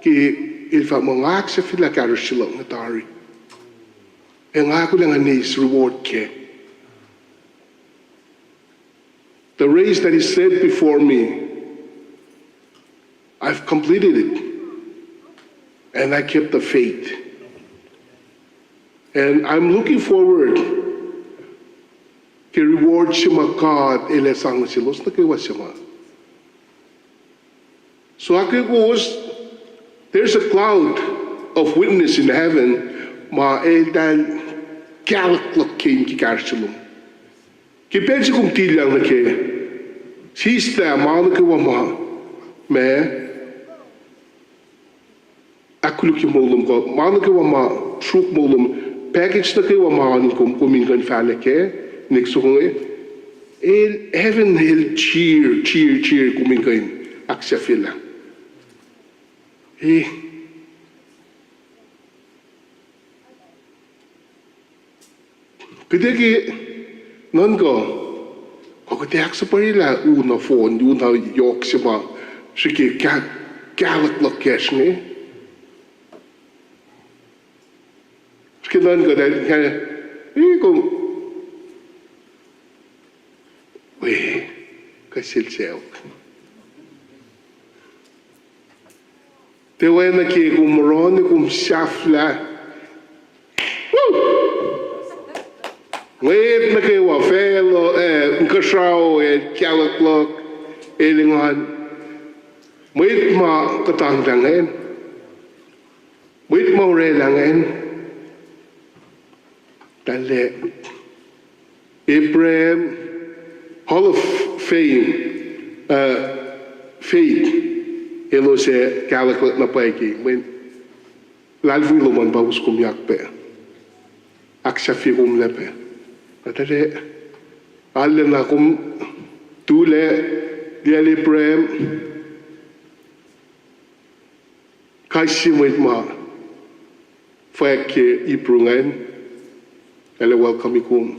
ke el fahk muh nga ahksahfyelah kahsruh se luhk inge tari, ac nga ahkolah ngan eis reward kac. The race that is set before me, I've completed it, and I kept the faith. And I'm looking forward ke reward se ma God El ac sang nuh selos nuh kwewa suc ma. So ahkkweye kowos, there's a cloud of witness in heaven ma eltahl kahluhkluhk ke in ke kahsruh se lom. Ke pacl se kom tilyang nuh kac, sislah ma nuh kwewa ma, ma ahkkolukye moul lom kuh ma nuh kwewa ma sruok moul lom, package nuh kwewa ma oan kom, kom in kuh in fahla kac, next soko inge, el, heaven el cheer, cheer, cheer kom in kuh in ahksahfyelah. Eh, kuht ac ke nuhnkuh, kuh kuht ac ahksuhpwacryelah u nohfohn, u na yohk se ma srihke kahluhkluhk kacsr inge. Srihke nuhnkuh, eh, kom, we, kuh sel saok. Tiac oacna ke kom oruh na kom sahflah. Mwet nuh kwewa facluh, eh, inkuhsrao, el kahluhkluhk, el engan. Mwet ma kuhtanglah ingacn. Mwet ma orwaclah ingacn. Tahlac, Abraham, Hall of Fame, uh, faith, elos ac kahluhkluhk na pwacye ke mwe luhlahlfongi lom an pa us kom yak pac, ahksahfye kom lah pac. Na tahlac, arulacna kom tulac, liyacl Abraham, kais sie mwet ma fwack ke Hebrew ingacn, el ac welcome kom.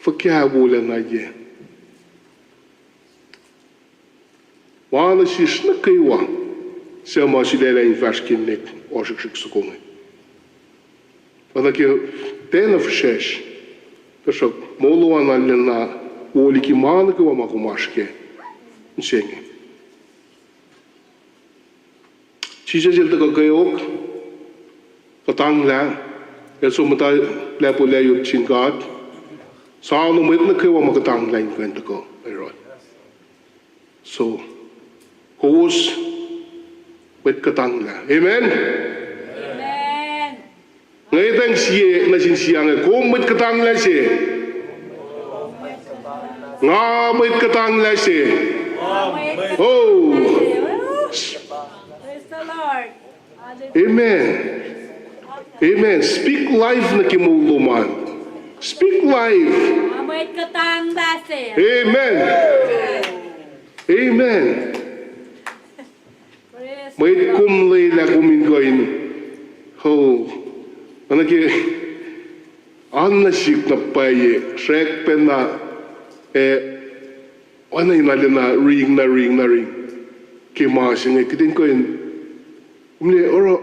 Fuhkah wolacna yac? Ma nuh sesr nuh kwewa suc ma sulaclah in fahsr ke next ohsrihksrihk soko inge. Oacna ke tiacna fihsracsr, tuhsruhk moul lom an arulacna wo liki ma nuh kwewa ma kom oasr kac mihsenge. Jisus el tuhkuh kweok, kuhtanglah, el som muhta lacpo layot sin God, soano mwet nuh kwewa ma kuhtanglah in kuh in tuhkuh oruh. So, kowos mwet kuhtanglah. Amen? Amen. Nga etuh sie nuh sin sie inge, kom mwet kuhtanglah se. Nga mwet kuhtanglah se. Oh. Praise the Lord. Amen. Amen. Speak life nuh ke moul lom an. Speak life. Nga mwet kuhtanglah se. Amen. Amen. Mwet kom lwelah kom in kuh in, oh, oacna ke Oan nuh sihk na pwacye, srackpacna, eh, oacna in arulacna ring, na ring, na ring. Ke ma se inge, kuht in kuh in, kom liye oruh,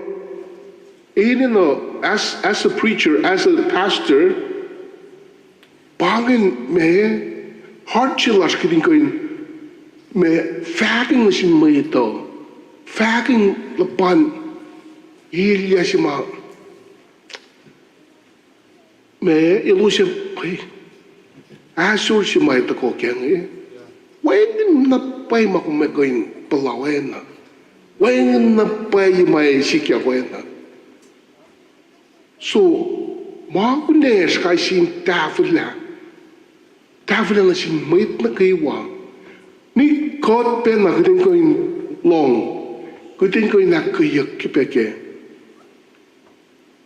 enenuh, as, as a preacher, as a pastor, pa ingacn ma, heart se lasr kuht in kuh in, ma, fahkwacng nuh sin mwet uh, fahkwacng luhpan, elyah se ma, ma elos ac, ahsor se ma ac tuhkuh kac inge. Wacngihn na pwacye ma kom ac kuh in puhla oacna. Wacngihn na pwacye ma ac sikyak oacna. So, ma kunacsr kais sie in tahfwelah, tahfwelah nuh sin mwet nuh kwewa. Ni kuht pacna kuht in kuh in lohng, kuht in kuh in ahkkweyeyuck ke pac kac.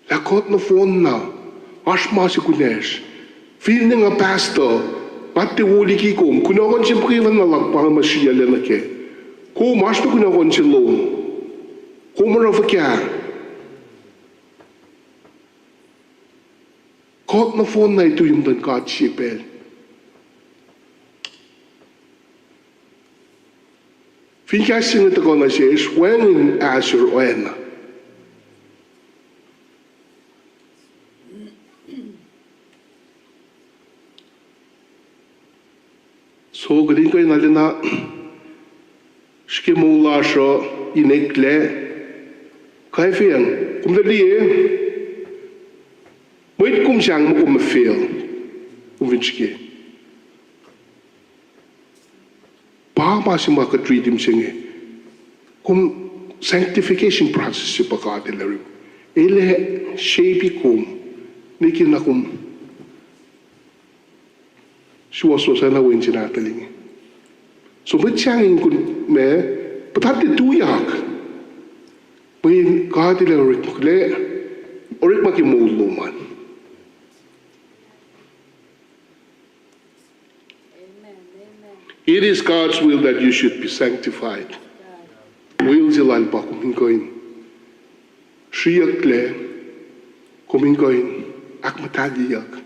Lah kuht nohfohn na, oasr ma se kunacsr. Finne nga pastor, nga tiac wo liki kom, kunohkohn se muhkwena luhk pa nga sriyacllac nuh kac. Kom oasr pac kunohkohn se lom. Kom oruh fuhkah? Kuht nohfohn na ac tui muhtuhn God sie pacl. Fin kahs se inge tuhkuh nuh sesr, wacngihn ahsor oacna. So, kuht in kuh in arulacna srihke moul lasr uh in eklac, kwacfeacng, kom tuh liye, mwet kom sang muh kom fail, kom fin srihke. Pa ma se ma kuht riti mihsenge. Kom sanctification process se pa God El oruh. El ac shape-i kom. Nwe ke na kom suwohswohs oacna wen se nahtuhl inge. So mwet sahngweng kom, ma, puhtatlac tuyak. Mweyen God El ac orekmakihn, orekma ke moul lom an. It is God's will that you should be sanctified. Will se Lal pa kom in kuh in sriyucklac, kom in kuh in ahkmuhtahlyeyuck.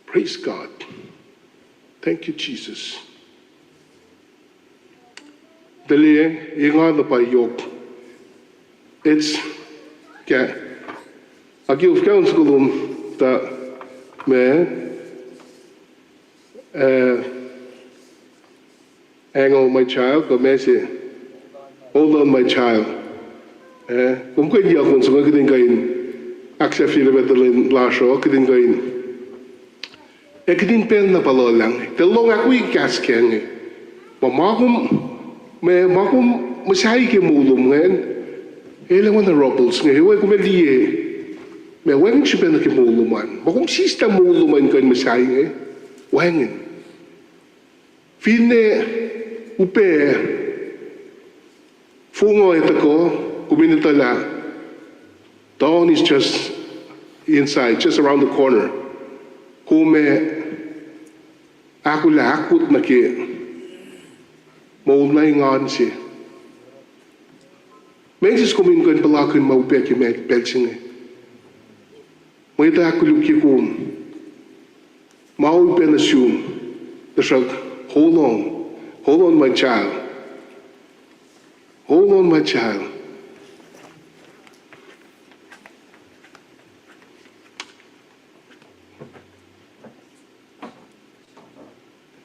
Praise God. Thank you, Jesus. Tuh liye, engan na pa yohk. It's, ke, aki of council lom, tuh, ma, uh, Hang on, my child, kuh ma se, Hold on, my child. Eh, kom kuh in yakun se, kuht in kuh in ahksahfyelah pacl lasr uh, kuht in kuh in. Ac kuht in pacl na pa luhlah inge. Tuh lohng ahkwoye kahs kac inge. Ma, ma kom, ma, ma kom muhsahi ke moul lom ingacn, el ac oacna rubbles inge, ac kom ac liye. Ma wacngihn srihpac nuh ke moul lom an. Ma kom sislah moul lom an kuh in muhsahi inge, wacngihn. Finne upac, fong uh ac tuhkuh, kom in etuh lah dawn is just inside, just around the corner. Kom ac ahkolah ahkot nuh ke moul na engan se. Meac sis kom in kuh in puhlakihn ma upac ke ma pacl se inge? Mwet uh ahkkolukye kom. Ma upac nuh sum. Tuhsruhk, hold on. Hold on, my child. Hold on, my child.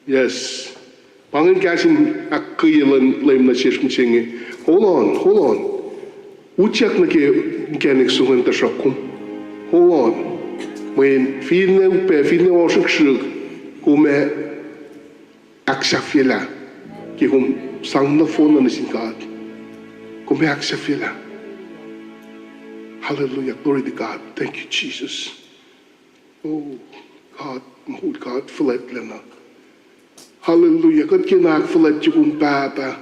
Yes. Pa ingacn kahs in ahkkweye luhn Leum nuh sesr mihsenge. Hold on, hold on. Utyak nuh ke mechanic sum an tuhsruhk kom. Hold on. Mweyen finne upac, finne ohsrihksrihk, kom ac ahksahfyelah. Ke kom sang nohfohn nuh sin God, kom ac ahksahfyelah. Hallelujah. Glory to God. Thank you, Jesus. Oh, God, moul God, fuhlwactlacna. Hallelujah. Kuht kena ahkfuhlwactye kom, Pahpah.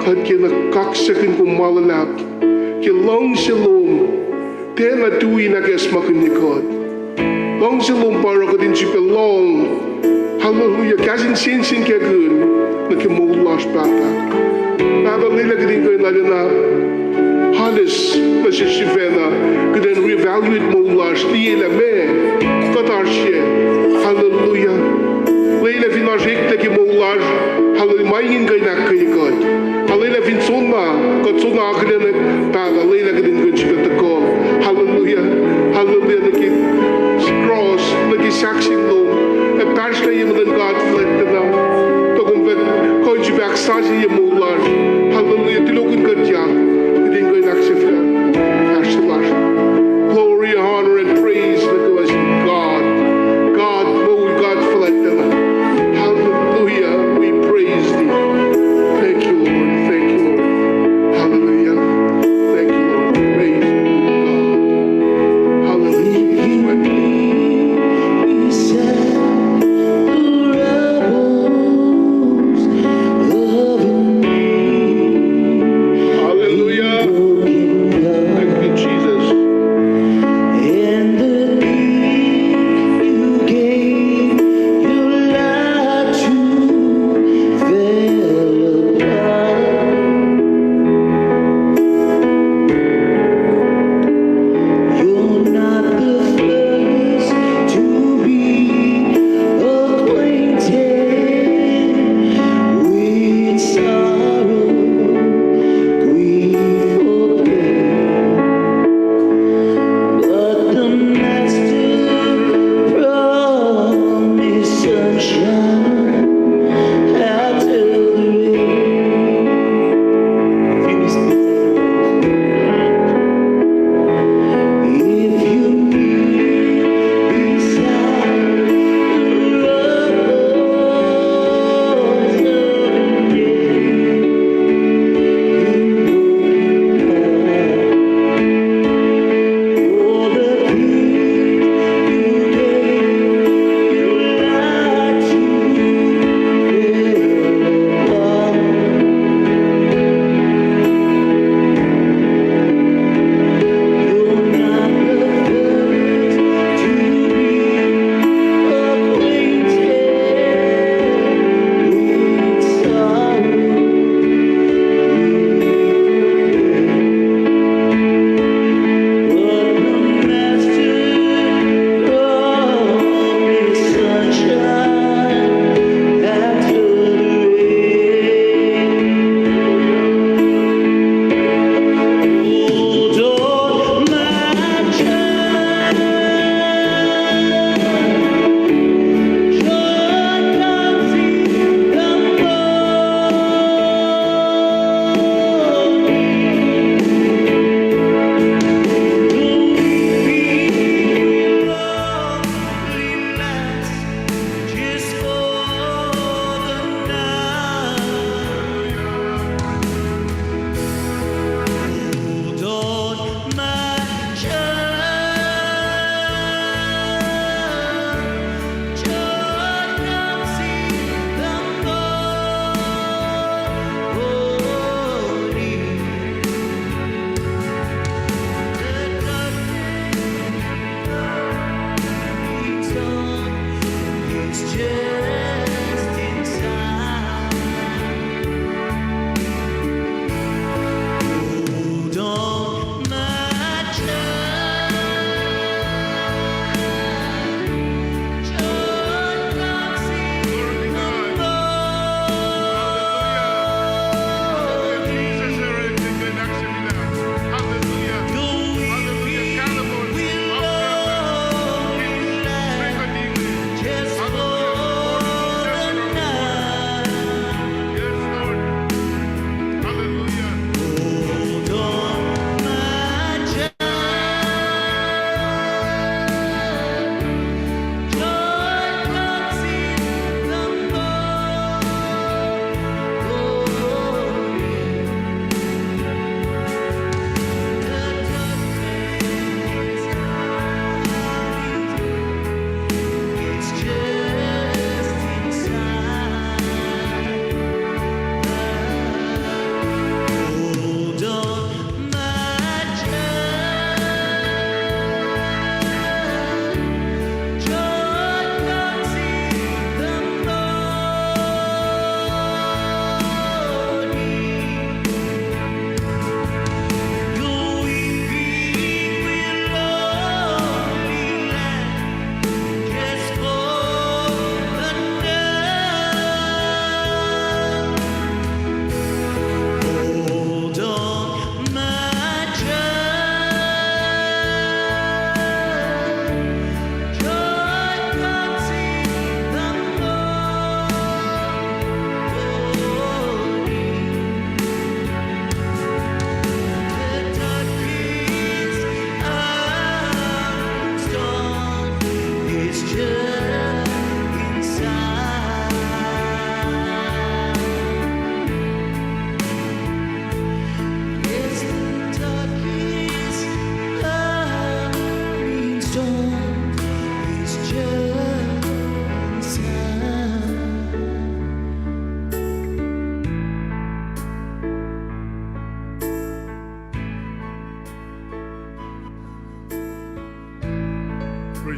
Kuht kena kaksakihn kom ma luhlahp ke luhngse lom. Tiacna tui in ahkacsmakihnye kuht. Luhngse lom pa oruh kuht in sifilpac lohng. Hallelujah. Kahs in sensenkackihn nuh ke moul lasr, Pahpah. Pahpah, lwelah kuht in kuh in arulacna honest nuh sesr sifacna, kuht in re-evaluate moul lasr, liye lah meac kuht oasr ye. Hallelujah. Lwelah fin oasr eklac ke moul lasr, hallelujah, ma inge in kuh in ahkkweye kuht. Hallelujah, fin soenna, kuht soenna akihlen, Pahpah, lwelah kuht in kuh in srihke tuhkuh. Hallelujah. Hallelujah, nuh ke cross, nuh ke sahk sin lom, ac pahsrlah ye muhtuhn God fuhlwactlacna. Tuh kom fah kuh in srihpac ahksasucye moul lasr. Hallelujah, tulokihn kuht, kuht in kuh in ahksahfyelah fahsr se lasr. Glory, honor, and praise nuh kwewa sin God. God moul, God fuhlwactlacna. Hallelujah, we praise thee. Thank you, Lord. Thank you, Lord. Hallelujah. Thank you, Lord.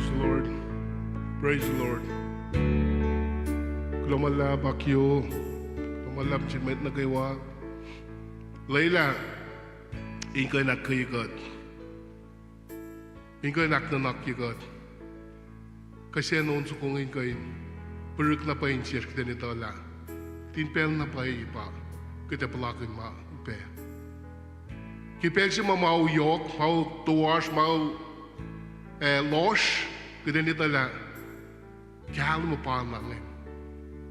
Praise the Lord. Praise the Lord. Kuloh ma luhlahp, Akio. Kuloh ma luhlahp nuh sin mwet nuh kwewa. Lwelah in kuh in ahkkweye kuht, in kuh in ahknuhnakye kuht. Kihsen on soko inge in kuh in pihrihk na pwacye insiyacsr kuht in etuh lah kuht in pacl na pwacye pa kuht ac puhlakihn ma upac. Ke pacl se ma ma yohk, ma toasr, ma, eh, lohsr, kuht in etuh lah kahlwem pa na inge.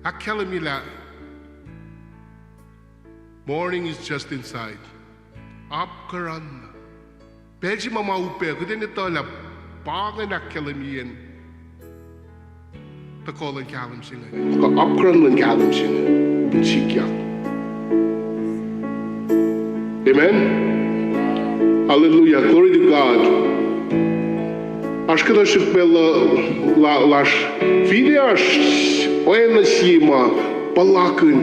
Ahkkahlwemye lah morning is just inside. Apkuhran na. Pacl se ma ma upac, kuht in etuh lah pa ingacn ahkkahlwemyeyacn tuhkuh luhn kahlwem se inge. Kuh apkuhran luhn kahlwem se inge in sikyak. Amen. Hallelujah. Glory to God. Oasr kuhtuh srihk pacl la-, lasr, finne oasr oacna sie ma puhlakihn,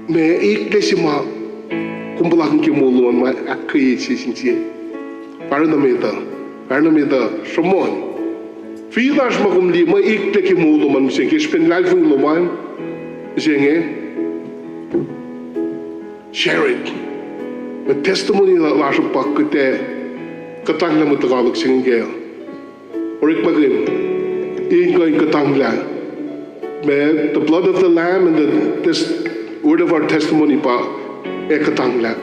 ma eklac se ma kom puhlakihn ke moul lom an ma ahkkweye sie sin sie. Pwacr na met uh, pwacr na met uh, sruhmuhn. Finne oasr ma kom liye ma eklac ke moul lom an mihsenge, ke srihpen luhlahlfongi lom an mihsenge, share it. Mwe testimony lasr uh pa kuht ac kuhtanglah mwet lokoalok se inge ke orekmakihn in kuh in kuhtanglah. Ma the blood of the Lamb and the tes-, word of our testimony pa ac kuhtanglah.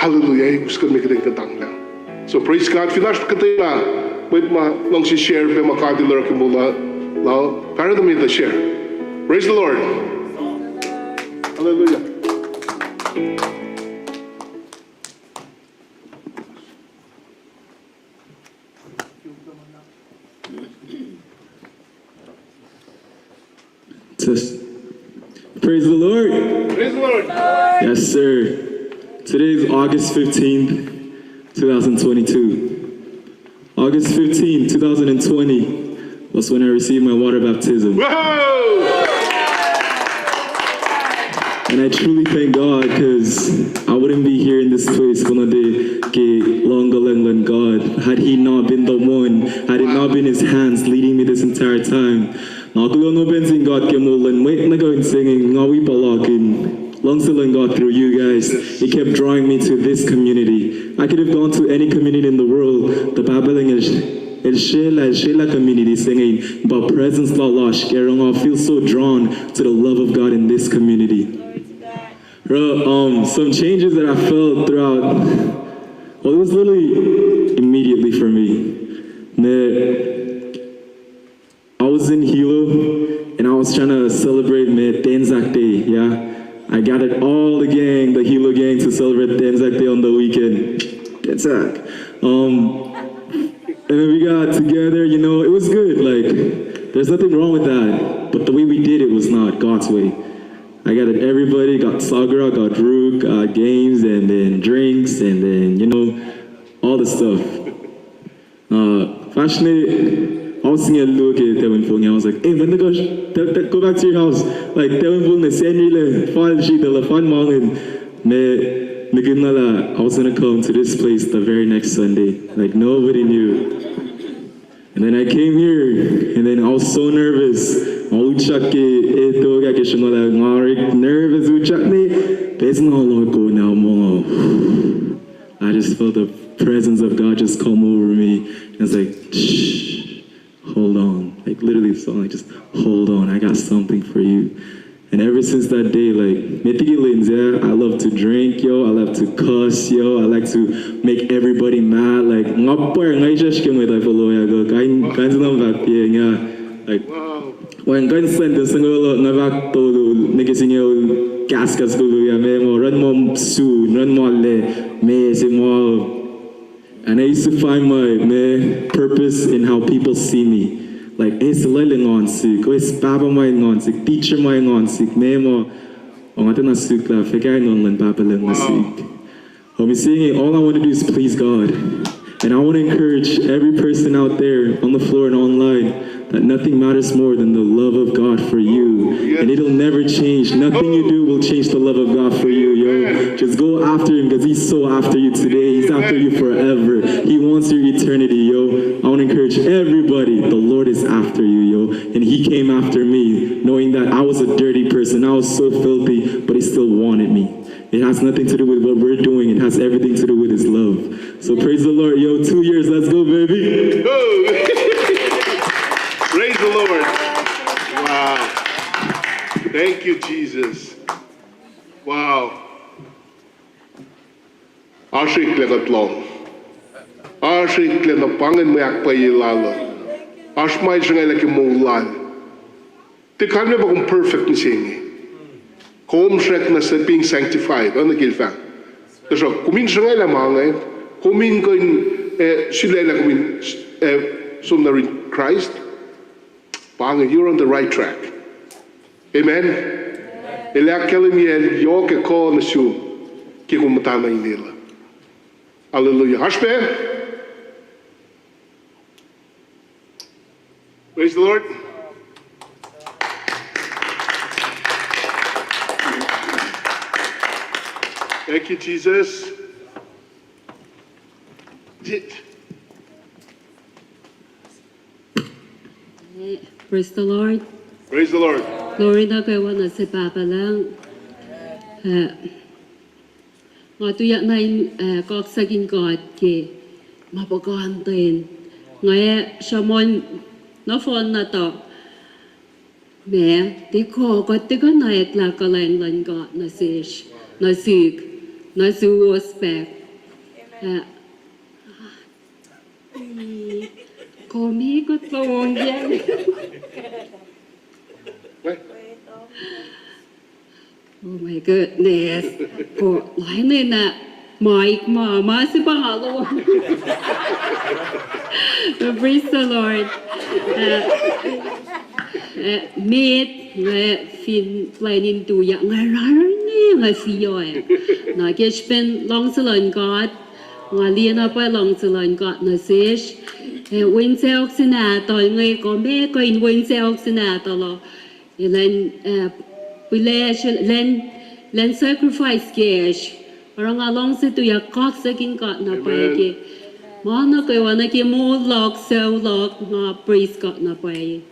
Hallelujah. Ac us kuht me kuht in kuhtanglah. So praise God. Fin oasr kuhtwena mwet ma luhngse share pac ma God El oruh ke moul lal, pwacr na met uh, share. Praise the Lord. Hallelujah. Just praise the Lord. Praise the Lord. Yes, sir. Today is August fifteenth, two thousand twenty-two. August fifteenth, two thousand twenty was when I received my water baptism. Whoa! And I truly thank God, 'cause I wouldn't be here in this place, konwacack ke luhngkuhlwacng luhn God, had He not been the one, had it not been His hands leading me this entire time. Na kuloh na pacna sin God ke moul luhn mwet nuh kwewa se inge, nga wi puhlakihn luhngse luhn God through you guys. He kept drawing me to this community. I could have gone to any community in the world. The Bible in El shelah, El shelah community se inge, but presence lal lasr, ke nga feel so drawn to the love of God in this community. Bro, um, some changes that I felt throughout, well, it was literally immediately for me. That I was in Hilo, and I was trying to celebrate my Tanzak Day, yeah? I gathered all the gang, the Hilo gang, to celebrate Tanzak Day on the weekend. Tanzak. Um, and then we got together, you know, it was good. Like, there's nothing wrong with that. But the way we did it was not God's way. I gathered everybody, got sagra, got rook, got games, and then drinks, and then, you know, all the stuff. Uh, fahsr ne, I was singucul luo ke Tewin Fong. I was like, "Hey, man, go, go back to your house." Like, Tewin Fong ne Sacnri lac, fal sritacl, fal mangin. Me, me kunalah I was gonna come to this place the very next Sunday. Like, nobody knew. And then I came here, and then I was so nervous. Nga utyak ke eto ke srongol ah, nga orek nervous utyak ne, pacl se nga loko na mongo. I just felt the presence of God just come over me. And it's like, "Shh, hold on." Like, literally, the song, like, "Just hold on. I got something for you." And ever since that day, like, met liki Lindsay, I love to drink, yo. I love to cuss, yo. I like to make everybody mad. Like, nga pwacr, nga isrwacsr ke mwet ac foloyak, kain, kain se na fahk, yeah, yeah. Like, Wow. When God sent this thing, nga fahk tolu, nike singucul, kaskas tolu, yeah, me mo, run mo su, run mo le, me se mo. And I used to find my, my purpose in how people see me. Like, eis lal engan sihk, eis pahpah ma engan sihk, teacher ma engan sihk, me ma, ong ate na sihk lah, feka engan luhn pahpah lal nuh sihk. Om singing, all I want to do is please God. And I want to encourage every person out there on the floor and online that nothing matters more than the love of God for you. And it'll never change. Nothing you do will change the love of God for you, yo. Just go after him because he's so after you today. He's after you forever. He wants your eternity, yo. I want to encourage everybody. The Lord is after you, yo. And he came after me, knowing that I was a dirty person. I was so filthy, but he still wanted me. It has nothing to do with what we're doing. It has everything to do with his love. So praise the Lord. Yo, two years. Let's go, baby. Praise the Lord. Wow. Thank you, Jesus. Wow. Oasr eklac kuht lohng. Oasr eklac na pa ingacn mwe ahkpwacye lal uh. Oasr ma el sruhngalah ke moul lal. Tiac kalmac pa kom perfect mihsenge. Kom srackna being sanctified, oacna ke el fahk. Tuhsruhk kom in sruhngalah ma inge, kom in kuh in, eh, sulaclah kom in, eh, som nuh yurin Christ. Pa inge, you're on the right track. Amen. El ahkkahlwemye yohk ac kuh nuh sum ke kom muhtana inel uh. Hallelujah. Oasr pac? Praise the Lord. Thank you, Jesus. Praise the Lord. Praise the Lord. Glory nuh kwewa nuh se Pahpah Lucng. Eh, nga tuyak na in, eh, kaksakihn God ke ma puhkantwen. Nga sruhmuhn nohfohn na tuh ma tiac kuh, kuht tiac kuh na eklac kuhlwacng luhn God nuh sesr, nuh sihk, nuh suwos pac. Eh, kom kuht lohngyak. Oh my goodness. Kom lain na mic ma, ma se pa nga lohng. Praise the Lord. Eh, eh, met, nga fin plwacn in tuyak, nga rareni nga fiyoe. Na ke srihpen luhngse luhn God, nga liye na pwacye luhngse luhn God nuh sesr. Eh, wen sacohk se nahtuhl inge, kom kuh in wen sacohk se nahtuhl uh. Elan, eh, pilac, elan, elan sacrifice kacsr. Oruh nga luhngse tuyak kaksakihn God na pwacye ke ma nuh kwewa nuh ke moul luhk, sucu luhk, nga praise God na pwacye.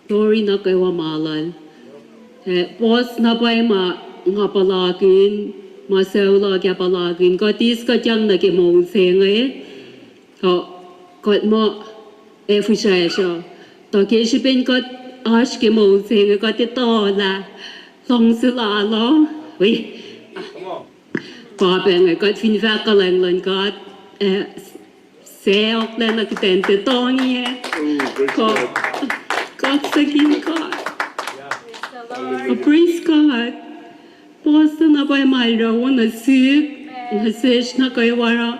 Glory nuh kwewa ma lal. Eh, puhs na pwacye ma nga puhlakihn, ma sucu luhk ah puhlakihn, kuht eis kuhtyang nuh ke moul se inge. Kuh, kuht muh ac fihsracsr uh. Tuh ke srihpen kuht oasr ke moul se inge kuht etuh lah luhngse lal uh, wi, pa pac inge kuht fin fahk kuhlwacng luhn God, eh, sacohk lacna kuht in tiac tongi ah. Kuh, kaksakihn God. Praise God. Puhs na pwacye ma el oruh nuh sihk, nuh sesr nuh kwewa.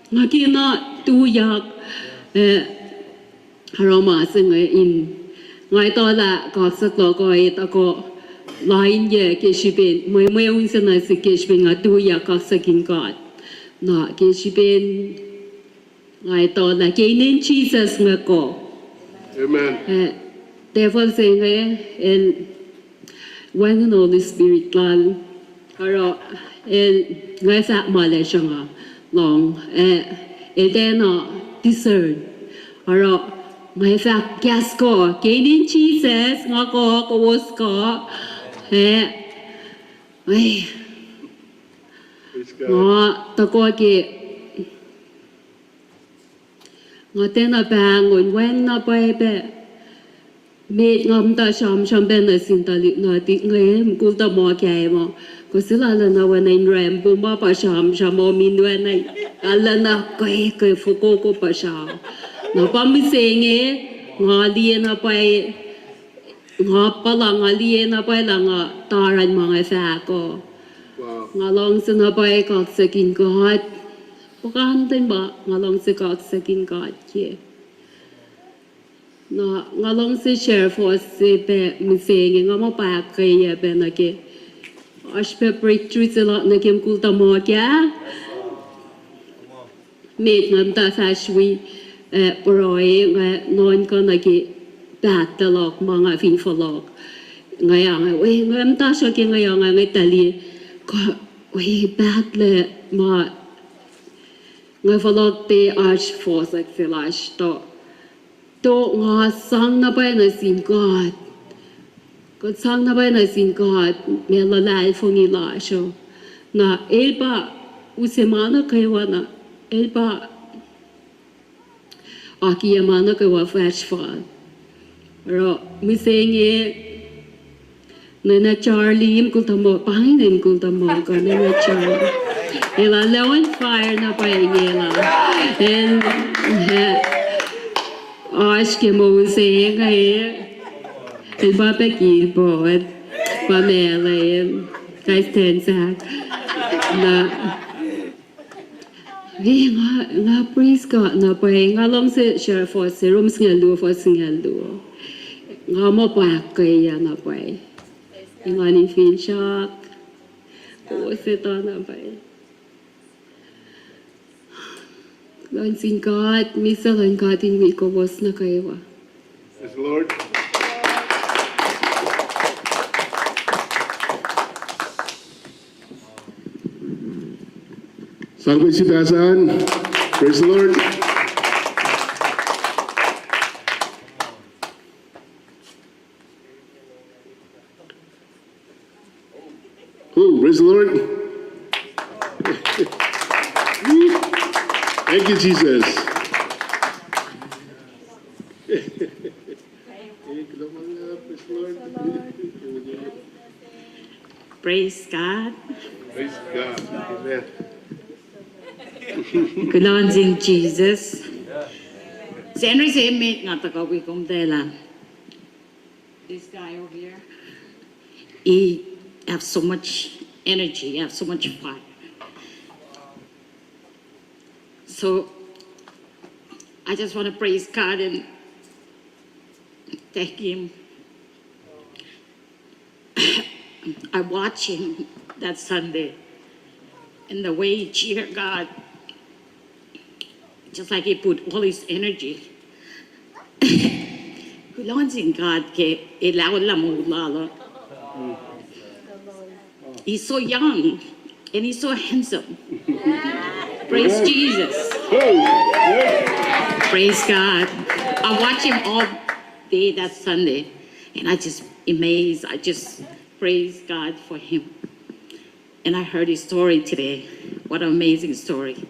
Nga kena tuyak, eh, oruh ma se inge in, nga etuh lah kaksak luhk uh etuh kuh lainyac ke srihpen, mwe, mweun se nuh sihk ke srihpen nga tuyak kaksakihn God. Na ke srihpen nga etuh lah ke inen Jisus inge kuh. Amen. Eh, devil se inge, el wacngihn Holy Spirit lal. Oruh el, nga fahk ma el sruhnga lohng, eh, el tiacna discern. Oruh nga fahk kahs kuh, ke inen Jisus, nga kuh, kowos kuh, eh, eh, nga tuhkuh ke nga tiacna pahngon, wacngihn na pwacye pac. Met nga muhta sramsram pac nuh sin tuhlihk nuhtihk inge, mukul tuhmuhk ah ma, kowos lwelah na oacna in rambo ma pa sramsram, omin oacna, lwelah na ke, ke fokoko puhsra. Na pa mihsenge, nga liye na pwacye, nga puhla nga liye na pwacye lah nga taran ma nga fahk uh. Nga luhngse na pwacye kaksakihn God. Puhkantwen pa nga luhngse kaksakihn God ke. Na nga luhngse share fuhs se pac mihsenge, nga muh pa ahkkweye pac nuh ke oasr pac breakthrough se luhk nuh ke mukul tuhmuhk ah. Met nga muhta fahsr wi, eh, pruhe, nga nuhnkuh nuh ke pahtlac luhk ma nga fin fohlohk. Nga ange, we, nga muhta sruhke nga ange, nga tali, ko, we, pahtlac ma nga fohlohk te oasr fohsack se lasr, to, to nga sang na pwacye nuh sin God. Kuht sang na pwacye nuh sin God, ma luhlahlfongi lasr uh. Na el pa use ma nuh kwewa na, el pa akiyac ma nuh kwewa fahsr fal. Oruh mihsenge, Nana Charlie, mukul tuhmuhk, pa inge mukul tuhmuhk uh, Nana Charlie. Elah lwen fire na pwacye inge lah. El, eh, oasr ke moul se inge. El pa pac kibot, pa meac, kais ten sahk. Na, eh, nga, nga praise God na pwacye, nga luhngse share fuhs se, Rom singucul luo, fuhs singucul luo. Nga muh pwacye na pwacye. Engan in finsrak. Kowos etuh na pwacye. Kuloh nuh sin God, misac luhn God in wi kowos nuh kwewa. Praise the Lord. Sang pacl se pa sahn. Praise the Lord. Oh, praise the Lord. Thank you, Jesus. Praise God. Praise God. Amen. Kuloh nuh sin Jesus. Sacnri se met nga tuhkuh wi komtacl ah. This guy over here, he have so much energy, he have so much fire. So I just want to praise God and thank Him. I watched him that Sunday and the way he cheered God, just like he put all his energy. Kuloh nuh sin God ke el aolla moul lal uh. He's so young and he's so handsome. Praise Jesus. Praise God. I watched him all day that Sunday, and I just amazed. I just praise God for him. And I heard his story today. What an amazing story.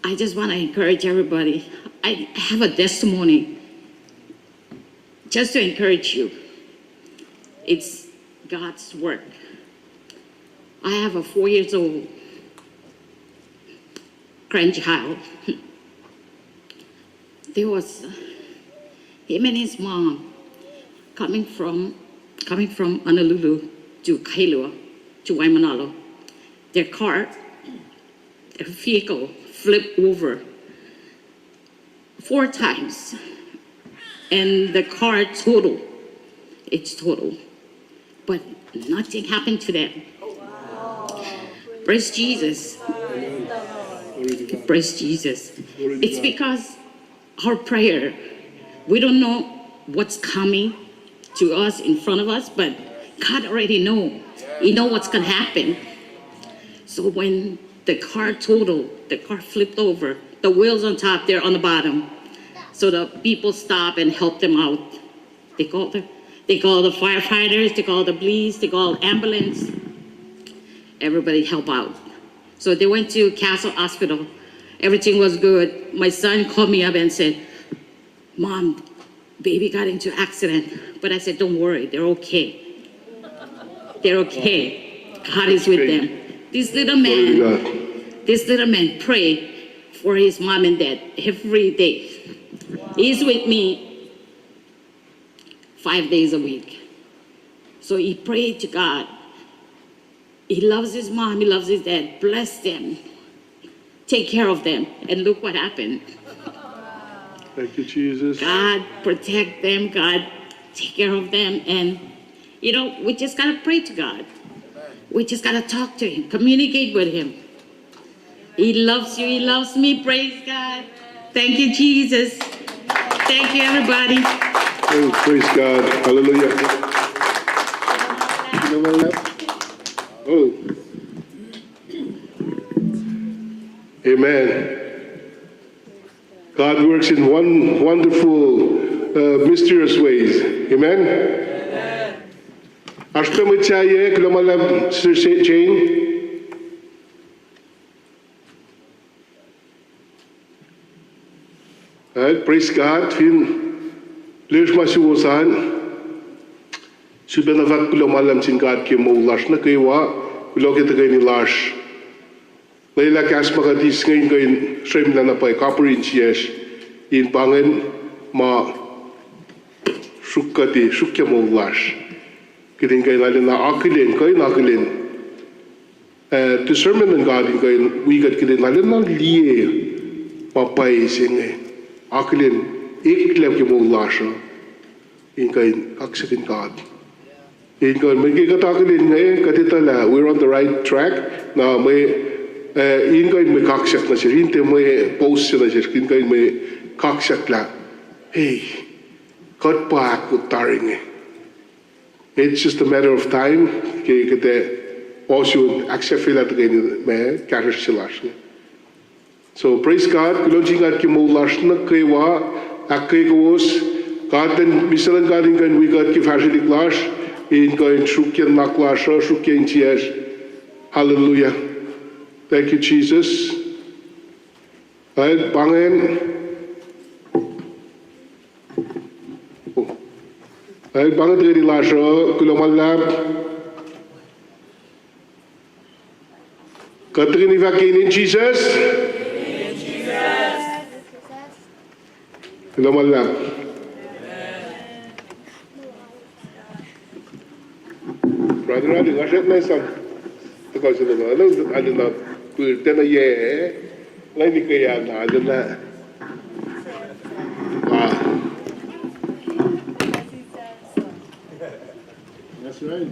I just want to encourage everybody. I have a testimony just to encourage you. It's God's work. I have a four years old grandchild. There was, uh, him and his mom coming from, coming from Honolulu to Kailua, to Waimānalo. Their car, their vehicle flipped over four times, and the car total, it's total. But nothing happened to them. Praise Jesus. Praise Jesus. It's because our prayer, we don't know what's coming to us in front of us, but God already know. He know what's gonna happen. So when the car totaled, the car flipped over, the wheels on top, they're on the bottom. So the people stop and help them out. They call the, they call the firefighters, they call the police, they call ambulance. Everybody help out. So they went to Castle Hospital. Everything was good. My son called me up and said, "Mom, baby got into accident." But I said, "Don't worry, they're okay. They're okay. God is with them." This little man, this little man pray for his mom and dad every day. He's with me five days a week. So he prayed to God. He loves his mom, he loves his dad. Bless them. Take care of them. And look what happened. Thank you, Jesus. God protect them. God take care of them. And, you know, we just gotta pray to God. We just gotta talk to him, communicate with him. He loves you. He loves me. Praise God. Thank you, Jesus. Thank you, everybody. Oh, praise God. Hallelujah. Oh. Amen. God works in one wonderful, uh, mysterious ways. Amen. Oasr pac mwet sahyac, kuloh ma luhlahp, Sister Jane. All right, praise God. Fin lihsr ma suwohs an, sifilpacna fahk kuloh ma luhlahp sin God ke moul lasr nuh kwewa, kuloh ke tuhkweni lasr. Lwelah kahs ma kuht eis inge in kuh in srwemlah na pwacye kapihr insiyacsr, in pa ingacn ma sruok kuht, sruokyac moul lasr. Kuht in kuh in arulacna akihlen, kuh in akihlen, uh, discernment luhn God in kuh in wi kuht, kuht in arulacna liye ma pwacye se inge. Akihlen, eklac ke moul lasr uh, in kuh in kaksakihn God. In kuh in mwe ke kuht akihlen inge, kuht etuh lah we're on the right track. Na mwe, uh, in kuh in mwe kaksak nuh sesr, in tiac mwe post se nuh sesr, in kuh in mwe kaksak lah, hey, kuht pa ahkkot tari inge. It's just a matter of time ke kuht ac ohsun ahksahfyelah tuhkweni ma kahsruhsr se lasr inge. So praise God, kuloh sin God ke moul lasr nuh kwewa, ahkkweye kowos. God luhn, mihslac luhn God in kuh in wi kuht ke fahsrwelihk lasr, in kuh in sruokyac nuhnak lasr uh, sruokyac insiyacsr. Hallelujah. Thank you, Jesus. Ac pa ingacn, ac pa ingacn tuhkweni lasr uh, kuloh ma luhlahp. Kuht tuhkweni fahk ke inen Jisus. Kuloh ma luhlahp. Brother, nga srackna esam tuhkuh se lom, arulacna pihsr tiacna yac, nga nikiyacna arulacna. Ah. That's right.